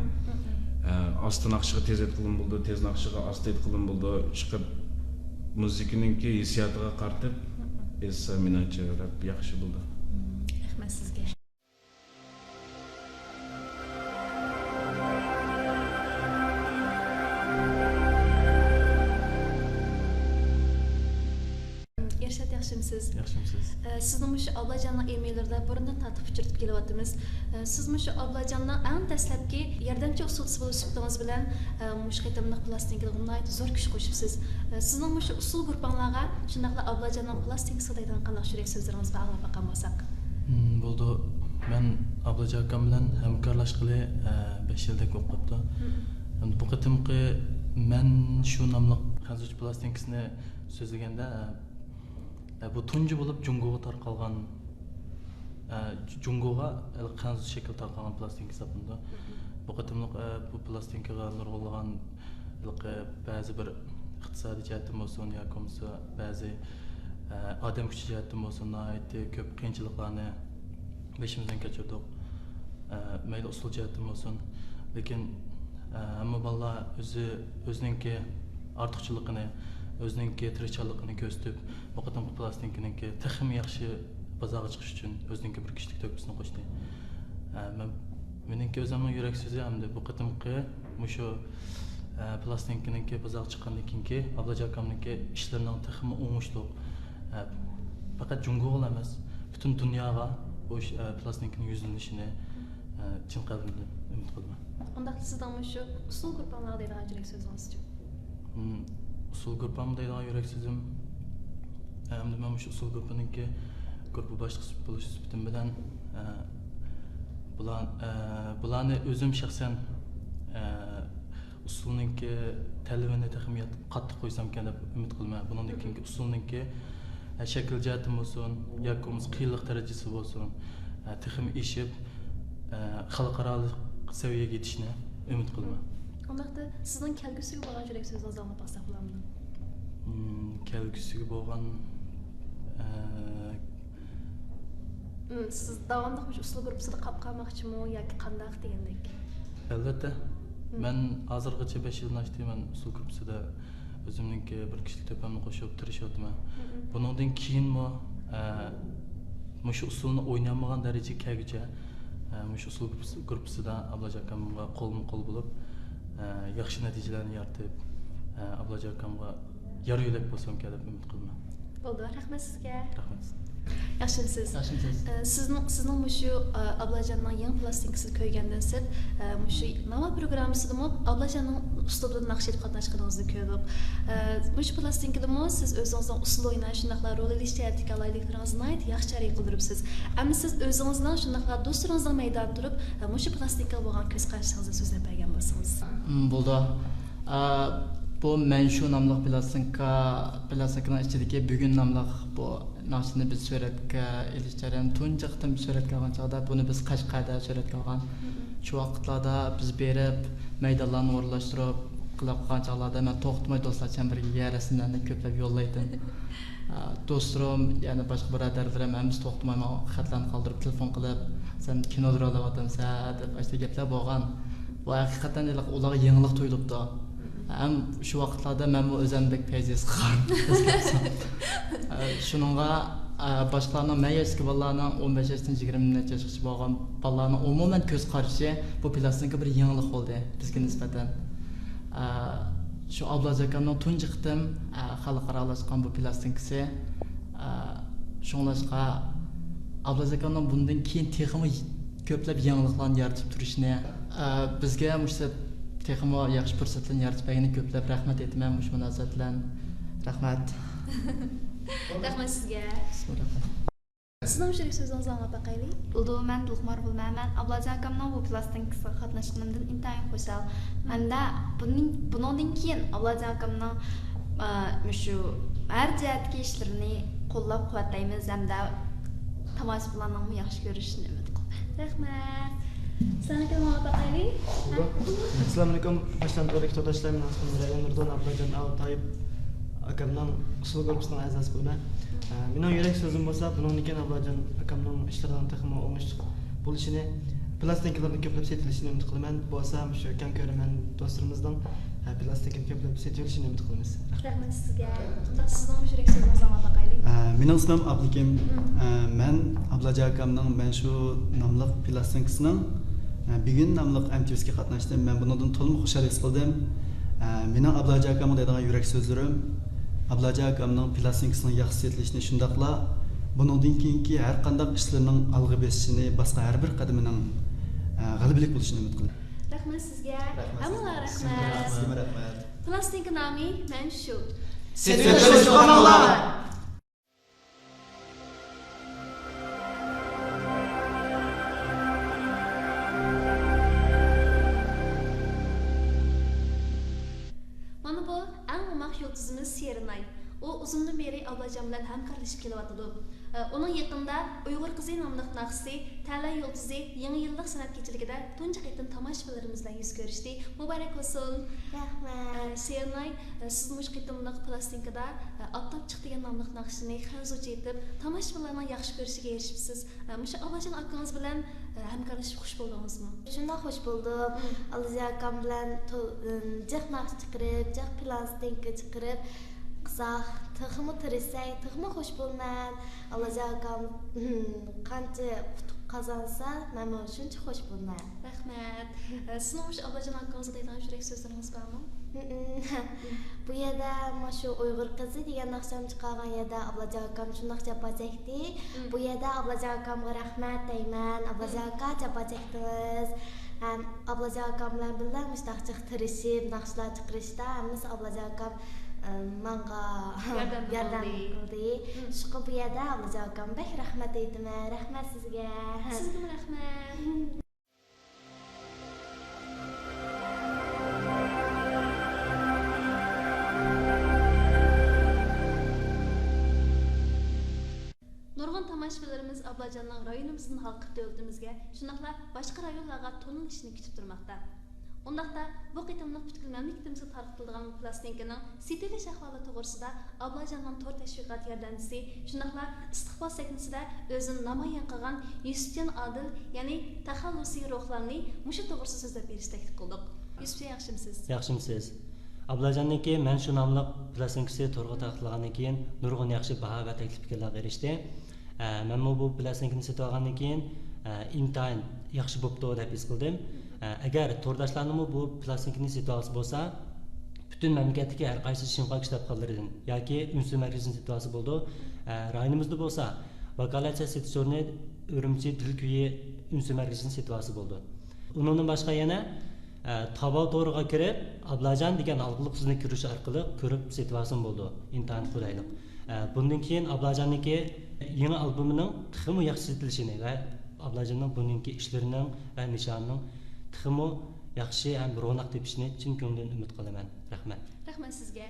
ئە، ئاستا ناخشىغا تېز ئېيتقىلىمۇ بولىدۇ، تېز ناخشىغا ئاستا ئېيتقىلىمۇ بولىدۇ. ئىشقىلىپ مۇزىكىنىڭكى ھېسسىياتىغا قارىتىپ ئېيتسا، مېنىڭچە رەپ ياخشى بولىدۇ. رەھمەت سىزگە. ئىرشات، ياخشىمۇسىز؟ ياخشىمۇسىز؟ ئە، سىزنى مۇشۇ ئابلاجاننىڭ ئېمېيلىرىدا بۇرۇندىن تارتىپ ئۇچرىتىپ كېلىۋاتىمىز. ئە، سىز مۇشۇ ئابلاجاننىڭ ئەڭ دەسلەپكى ياردەمچى ئۇسسۇلچىسى بولۇش سۈپىتىڭىز بىلەن، ئە، مۇشۇ قېتىملىق پىلاستىنكىلىققا ناھايىتى زور كۈچ قوشۇپسىز. ئە، سىزنىڭ مۇشۇ ئۇسسۇل گۇرۇپپاڭلارغا، شۇنداقلا ئابلاجاننىڭ پىلاستىنكىسىغا دەيدىغان قانداق يۈرەك سۆزلىرىڭىز بار، ئاڭلاپ باققان بولساق. مم، بولىدۇ. مەن ئابلاجان ئاكام بىلەن ھەمكارلاشقىلى، ئە، بەش يىلدەك بولۇپ قاپتۇ. مم. ئەمدى بۇ قېتىمقى مەن شۇ ناملىق خەنزۇچە پىلاستىنكىسىنى سۆزلىگەندە، ئە، ئە، بۇ تۇنجى بولۇپ جۇڭگوغا تارقالغان، ئە، جۇ-، جۇڭگوغا ھېلىقى خەنزۇ شەكلى تارقالغان پىلاستىنكا ھېسابلىنىدۇ. مم. بۇ قېتىملىق، ئە، بۇ پىلاستىنكىغا نۇرغۇنلىغان ھېلىقى بەزى بىر ئىقتىسادىي جەھەتتىن بولسۇن ياكى بولمىسا بەزى، ئە، ئادەم كۈچى جەھەتتىن بولسۇن ناھايىتى كۆپ قىيىنچىلىقلارنى بېشىمىزدىن كەچۈردۇق. ئە، مەيلى ئۇسسۇل جەھەتتىن بولسۇن. لېكىن، ئە، ھەممە بالىلار ئۆزى، ئۆزىنىڭكى ئارتۇقچىلىقىنى، ئۆزىنىڭكى تىرىشچانلىقىنى كۆرسىتىپ، بۇ قېتىمقى پىلاستىنكىنىڭكى تېخىمۇ ياخشى بازارغا چىقىش ئۈچۈن ئۆزىنىڭكى بىر كىشىلىك تۆھپىسىنى قوشتى. ئە، مەن، مېنىڭكى ئۆزۈمنىڭ يۈرەك سۆزى ئەمدى بۇ قېتىمقى مۇشۇ، ئە، پىلاستىنكىنىڭكى بازارغا چىققاندىن كېيىنكى ئابلاجان ئاكامنىڭكى ئىشلىرىنىڭ تېخىمۇ ئوڭۇشلۇق، ئە، پەقەت جۇڭگوغىلا ئەمەس، پۈتۈن دۇنياغا بۇ ئىش، ئە، پىلاستىنكىنىڭ يۈزلىنىشىنى، ئە، چىن قەلبىمدىن ئۈمىد قىلىمەن. ئۇنداقتا سىزنىڭ مۇشۇ ئۇسسۇل گۇرۇپپاڭلارغا دەيدىغان يۈرەك سۆزىڭىزچۇ؟ مم، ئۇسسۇل گۇرۇپپام دەيدىغان يۈرەك سۆزۈم، ئە، ئەمدى مەن مۇشۇ ئۇسسۇل گۇرۇپپىنىڭكى گۇرۇپپا باشلىقى بولۇش سۈپىتىم بىلەن، ئە، بۇلار، ئە، بۇلارنى ئۆزۈم شەخسەن، ئە، ئۇسسۇلنىڭكى تەلىپىنى تېخىمۇ يات-، قاتتىق قويسامكەن دەپ ئۈمىد قىلىمەن. بۇنىڭدىن كېيىنكى ئۇسسۇلنىڭكى، ئە، شەكىل جەھەتتىن بولسۇن ياكى بولمىسا قىيىنلىق دەرىجىسى بولسۇن، ئە، تېخىمۇ ئېشىپ، ئە، خەلقئارالىق سەۋىيەگە يېتىشىنى ئۈمىد قىلىمەن. ئۇنداقتا سىزنىڭ كەلگۈسىگە بولغان يۈرەك سۆزىڭىزنى ئاڭلاپ باقساق بولامدۇ؟ مم، كەلگۈسىگە بولغان، ئە، مم، سىز داۋاملىق مۇشۇ ئۇسسۇل گۇرۇپپىسىدا قاپ قالماقچىمۇ ياكى قانداق دېگەندەك؟ ئەلۋەتتە. مم. مەن ھازىرغىچە بەش يىلدىن ئاشتى مەن ئۇسسۇل گۇرۇپپىسىدا ئۆزۈمنىڭكى بىر كىشىلىك تۆھپەمنى قوشۇپ تىرىشىۋاتىمەن. مم. بۇنىڭدىن كېيىنمۇ، ئە، مۇشۇ ئۇسسۇلنى ئوينىيالمىغان دەرىجىگە كەلگۈچە، ئە، مۇشۇ ئۇسسۇل گۇرۇپپىسىدا ئابلاجان ئاكامغا قولمۇ قول بولۇپ، ئە، ياخشى نەتىجىلەرنى يارىتىپ، ئە، ئابلاجان ئاكامغا يار يۆلەك بولسامكەن دەپ ئۈمىد قىلىمەن. بولدى، رەھمەت سىزگە. رەھمەت. ياخشىمۇسىز؟ ياخشىمۇسىز؟ ئە، سىزنىڭ، سىزنىڭ مۇشۇ، ئە، ئابلاجاننىڭ يېڭى پىلاستىنكىسىنى كۆرگەندىن سىرت، ئە، مۇشۇ ناۋا پروگراممىسىدىمۇ ئابلاجاننىڭ ئۇسلۇبىدا ناخشا ئېيتىپ قاتناشقىنىڭىزنى كۆردۇق. ئە، مۇشۇ پىلاستىنكىدىمۇ سىز ئۆزىڭىزنىڭ ئۇسسۇل ئويناش، شۇنداقلا رول ئېلىش جەھەتتىكى ئالاھىدىلىكلىرىڭىزنى ناھايىتى ياخشى جارى قىلدۇرۇپسىز. ئەمما سىز ئۆزىڭىزنىڭ، شۇنداقلا دوستلىرىڭىزنىڭ مەيداندا تۇرۇپ، ئە، مۇشۇ پىلاستىنكىغا بولغان كۆز قارىشىڭىزنى سۆزلەپ بەرگەن بولسىڭىز. مم، بولىدۇ. ئا، بۇ مەن شۇ ناملىق پىلاستىنكا، پىلاستىنكىنىڭ ئىچىدىكى بۈگۈن ناملىق بۇ ناخشىنى بىز سۈرەتكە ئېلىش جەريانى تۇنجى قېتىم سۈرەتكە ئالغان چاغدا، بۇنى بىز قەشقەردە سۈرەتكە ئالغان. شۇ ۋاقىتلاردا بىز بېرىپ، مەيدانلارنى ئورۇنلاشتۇرۇپ، قىلىپ قالغان چاغلاردا مەن توختىماي دوستلار چەمبىرىكىگە رەسىملەرنى كۆپلەپ يوللايتتىم. ئا، دوستلىرىم، يەنە باشقا بۇرادەرلىرىم ھەممىسى توختىماي ماڭا خەتلەرنى قالدۇرۇپ، تېلېفون قىلىپ، سەن كىنودا رول ئالىۋاتامسەن دەپ، ئاشۇنداق گەپلەر بولغان. بۇ ھەقىقەتەن ھېلىقى ئۇلارغا يېڭىلىق تۇيۇلۇپتۇ. ھەم شۇ ۋاقىتلاردا مەنمۇ ئۆزۈمنى بەك پەيزى ھېس قىلغان. ئە، شۇنىڭغا، ئە، باشقىلارنىڭ، مەن ياشتىكى بالىلارنىڭ، ئون بەش ياشتىن يىگىرمە نەچچە ياشقىچە بولغان بالىلارنىڭ ئومۇمەن كۆز قارىشى بۇ پىلاستىنكا بىر يېڭىلىق بولدى بىزگە نىسبەتەن. ئە، شۇ ئابلاجان ئاكامنىڭ تۇنجى قېتىم، ئە، خەلقئارالاشقان بۇ پىلاستىنكىسى. ئە، شۇڭلاشقا ئابلاجان ئاكامنىڭ بۇندىن كېيىن تېخىمۇ كۆپلەپ يېڭىلىقلارنى يارىتىپ تۇرۇشىنى، ئە، بىزگە مۇشۇ تېخىمۇ ياخشى پۇرسەتلەرنى يارىتىپ بەرگىنىگە كۆپلەپ رەھمەت ئېيتىمەن مۇشۇ مۇناسىۋەت بىلەن. رەھمەت. رەھمەت سىزگە. رەھمەت. سىزنىڭ مۇشۇ سۆزىڭىزنى ئاڭلاپ باقايلى. بولىدۇ، مەن دىلخۇمار بولىمەن. مەن ئابلاجان ئاكامنىڭ بۇ پىلاستىنكىسىغا قاتناشقىنىمدىن ئىنتايىن خۇشال. ھەمدە بۇنىڭ، بۇنىڭدىن كېيىن ئابلاجان ئاكامنىڭ، ئە، مۇشۇ ھەر جەھەتتىكى ئىشلىرىنى قوللاپ قۇۋۋەتلەيمىز ھەمدە تاماشىبىنلارنىڭمۇ ياخشى كۆرۈشىنى ئۈمىد قىلىمەن. رەھمەت. سىلەرنىڭكىنى ئاڭلاپ باقايلى. ئەسسالامۇئەلەيكۇم. باشلامدىكى باشلامدىكى تورداش ئىشلەرمەن ئىسمىم رەيھان نۇردىن، ئابلاجان ئاۋۇتايېف. ئاكامنىڭ ئۇسسۇل گۇرۇپپىسىنىڭ ئەزاسى بولىمەن. ئە، مېنىڭ يۈرەك سۆزۈم بولسا، بۇنىڭدىن كېيىن ئابلاجان ئاكامنىڭ ئىشلىرىنىڭ تېخىمۇ ئوڭۇشلۇق بولۇشىنى، پىلاستىنكىلىرىنى كۆپلەپ سېتىۋېلىشىنى ئۈمىد قىلىمەن. بولسا مۇشۇ كەڭ كۆرۈرمەن دوستلىرىمىزنىڭ، ئە، پىلاستىنكىنى كۆپلەپ سېتىۋېلىشىنى ئۈمىد قىلىمىز. رەھمەت سىزگە. ئۇنداق سىزنىڭ مۇشۇ يۈرەك سۆزىڭىزنى ئاڭلاپ باقايلى. ئە، مېنىڭ ئىسمىم ئابلىكىم. مم. ئە، مەن ئابلاجان ئاكامنىڭ مەن شۇ ناملىق پىلاستىنكىسىنىڭ، ئە، بۈگۈن ناملىق ئەم تى ۋىسىگە قاتناشتىم. مەن بۇنىڭدىن تولىمۇ خۇشال ھېس قىلدىم. ئە، مېنىڭ ئابلاجان ئاكامغا دەيدىغان يۈرەك سۆزلىرىم، ئابلاجان ئاكامنىڭ پىلاستىنكىسىنىڭ ياخشى سېتىلىشىنى، شۇنداقلا بۇنىڭدىن كېيىنكى ھەر قانداق ئىشلىرىنىڭ ئالغا بېسىشىنى، باسقان ھەر بىر قەدىمىنىڭ، ئە، غەلىبىلىك بولۇشىنى ئۈمىد قىلىمەن. رەھمەت سىزگە. رەھمەت ھەممىڭلارغا سىزگە. رەھمەت. سىزگىمۇ رەھمەت. پىلاستىنكا نامى مەن شۇ. سېتىۋېلىشقا ماڭلا! مانا بۇ ئەڭ ئوماق يۇلتۇزىمىز سېرىناي. ئۇ ئۇزۇندىن بېرى ئابلاجان بىلەن ھەمكارلىشىپ كېلىۋاتىدۇ. ئۇنىڭ يېقىندا ئۇيغۇر قىزى ناملىق ناخشىسى تەلەي يۇلتۇزى يېڭى يىللىق سەنئەت كېچىلىكىدە تۇنجى قېتىم تاماشىبىنلىرىمىز بىلەن يۈز كۆرۈشتى. مۇبارەك بولسۇن! رەھمەت. ئە، سېرىناي، ئە، سىز مۇشۇ قېتىملىق پىلاستىنكىدا، ئە، ئاپتاپ چىقتى دېگەن ناملىق ناخشىنى خەنزۇچە ئېيتىپ، تاماشىبىنلارنىڭ ياخشى كۆرۈشىگە ئېرىشىپسىز. ئە، مۇشۇ ئابلاجان ئاكىڭىز بىلەن، ئە، ھەمكارلىشىپ خۇش بولدىڭىزمۇ؟ شۇنداق خۇش بولدۇم. مم. ئابلاجان ئاكام بىلەن تو-، ئىم، جىق ناخشا چىقىرىپ، جىق پىلاستىنكا چىقىرىپ، قىلساق، تېخىمۇ تىرىشساق، تېخىمۇ خۇش بولىمەن. ئابلاجان ئاكام، ئىم، قانچە ئۇتۇق قازانسا، مەنمۇ شۇنچە خۇش بولىمەن. رەھمەت. ئە، سىزنىڭ مۇشۇ ئابلاجان ئاكىڭىزغا دەيدىغان يۈرەك سۆزلىرىڭىز بارمۇ؟ بۇ يەردە مانا شۇ ئۇيغۇر قىزى دېگەن ناخشام چىقارغان يەردە ئابلاجان ئاكام شۇنداق جاپا چەكتى. بۇ يەردە ئابلاجان ئاكامغا رەھمەت دەيمەن. ئابلاجان ئاكا، جاپا چەكتىڭىز. ھەم ئابلاجان ئاكام بىلەن بىللە مۇشۇنداق جىق تىرىشىپ ناخشىلار چىقىرىشتا ھەممىسى ئابلاجان ئاكام، ئە، ماڭا ياردەم ياردەم قىلدى. قىلدى. شۇڭا بۇ يەردە ئابلاجان ئاكامغا بەك رەھمەت ئېيتىمەن. رەھمەت سىزگە. سىزگىمۇ رەھمەت. نۇرغۇن تاماشىبىنلىرىمىز ئابلاجاننىڭ رايونىمىزدىن ھالقىپ دۆلىتىمىزگە، شۇنداقلا باشقا رايونلارغا تونۇلۇشىنى كۈتۈپ تۇرماقتا. ئۇنداقتا، بۇ قېتىملىق پۈتكۈل مەملىكىتىمىزگە تارقىتىلىدىغان پىلاستىنكىنىڭ سېتىۋېلىش ئەھۋالى توغرىسىدا ئابلاجاننىڭ تور تەشۋىقات ياردەمچىسى، شۇنداقلا ئىستىقبال سەھنىسىدە ئۆزىنى نامايان قىلغان يۈسۈپجان ئادىل، يەنى تەخەللۇسى روھلارنى مۇشۇ توغرىسىدا سۆزلەپ بېرىشنى تەكلىپ قىلدۇق. يۈسۈپجان، ياخشىمۇسىز؟ ياخشىمۇسىز؟ ئابلاجاننىڭكى مەن شۇ ناملىق پىلاستىنكىسى تورغا تارقىتىلغاندىن كېيىن نۇرغۇن ياخشى باھا ۋە تەكلىپ پىكىرلەرگە ئېرىشتى. ئە، مەنمۇ بۇ پىلاستىنكىنى سېتىۋالغاندىن كېيىن، ئە، ئىنتايىن ياخشى بوپتۇ دەپ ھېس قىلدىم. ئە، ئەگەر تورداشلارمۇمۇ بۇ پىلاستىنكىنى سېتىۋالغۇسى بولسا، پۈتۈن مەملىكەتتىكى ھەر قايسى شىنخۇا كىتابخانىلىرىدىن ياكى ئۈنسۈ مەركىزىدىن سېتىۋالسا بولىدۇ. ئە، رايونىمىزدا بولسا ۋاكالەتچى سېتىش ئورنى ئۈرۈمچى دىل كۈيى ئۈنسۈ مەركىزىدىن سېتىۋالسا بولىدۇ. ئۇنىڭدىن باشقا يەنە، ئە، تاۋاۋ تورىغا كىرىپ، ئابلاجان دېگەن ھالقىلىق سۆزنى كىرىش ئارقىلىق كۆرۈپ سېتىۋالسىمۇ بولىدۇ. ئىنتايىن قولايلىق. ئە، بۇندىن كېيىن ئابلاجاننىڭكى يېڭى ئالبومىنىڭ تېخىمۇ ياخشى سېتىلىشىنى ۋە ئابلاجاننىڭ بۇنىڭكى ئىشلىرىنىڭ ۋە نىشانىنىڭ تېخىمۇ ياخشى ھەم روناق تېپىشىنى چىن كۆڭلۈمدىن ئۈمىد قىلىمەن. رەھمەت. رەھمەت سىزگە.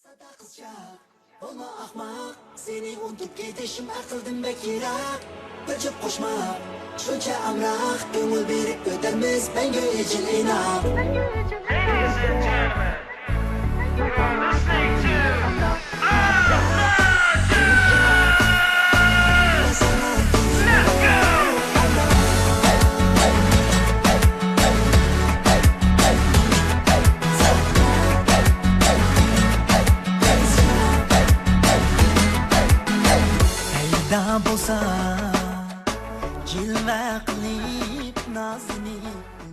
سادا قىزچاق، بولما ئاخماق، سېنى ئۇنتۇپ كېتىشىم ئەقىلدىن بەك يىراق. بىر جۈپ قوشماق، شۇنچە ئامراق، كۆڭۈل بېرىپ ئۆتەرمىز مەڭگۈ ئېچىل ئىناق. Ladies and gentlemen, you're listening to پەيدا بولسا جىلۋە قىلىپ نازىنىپ،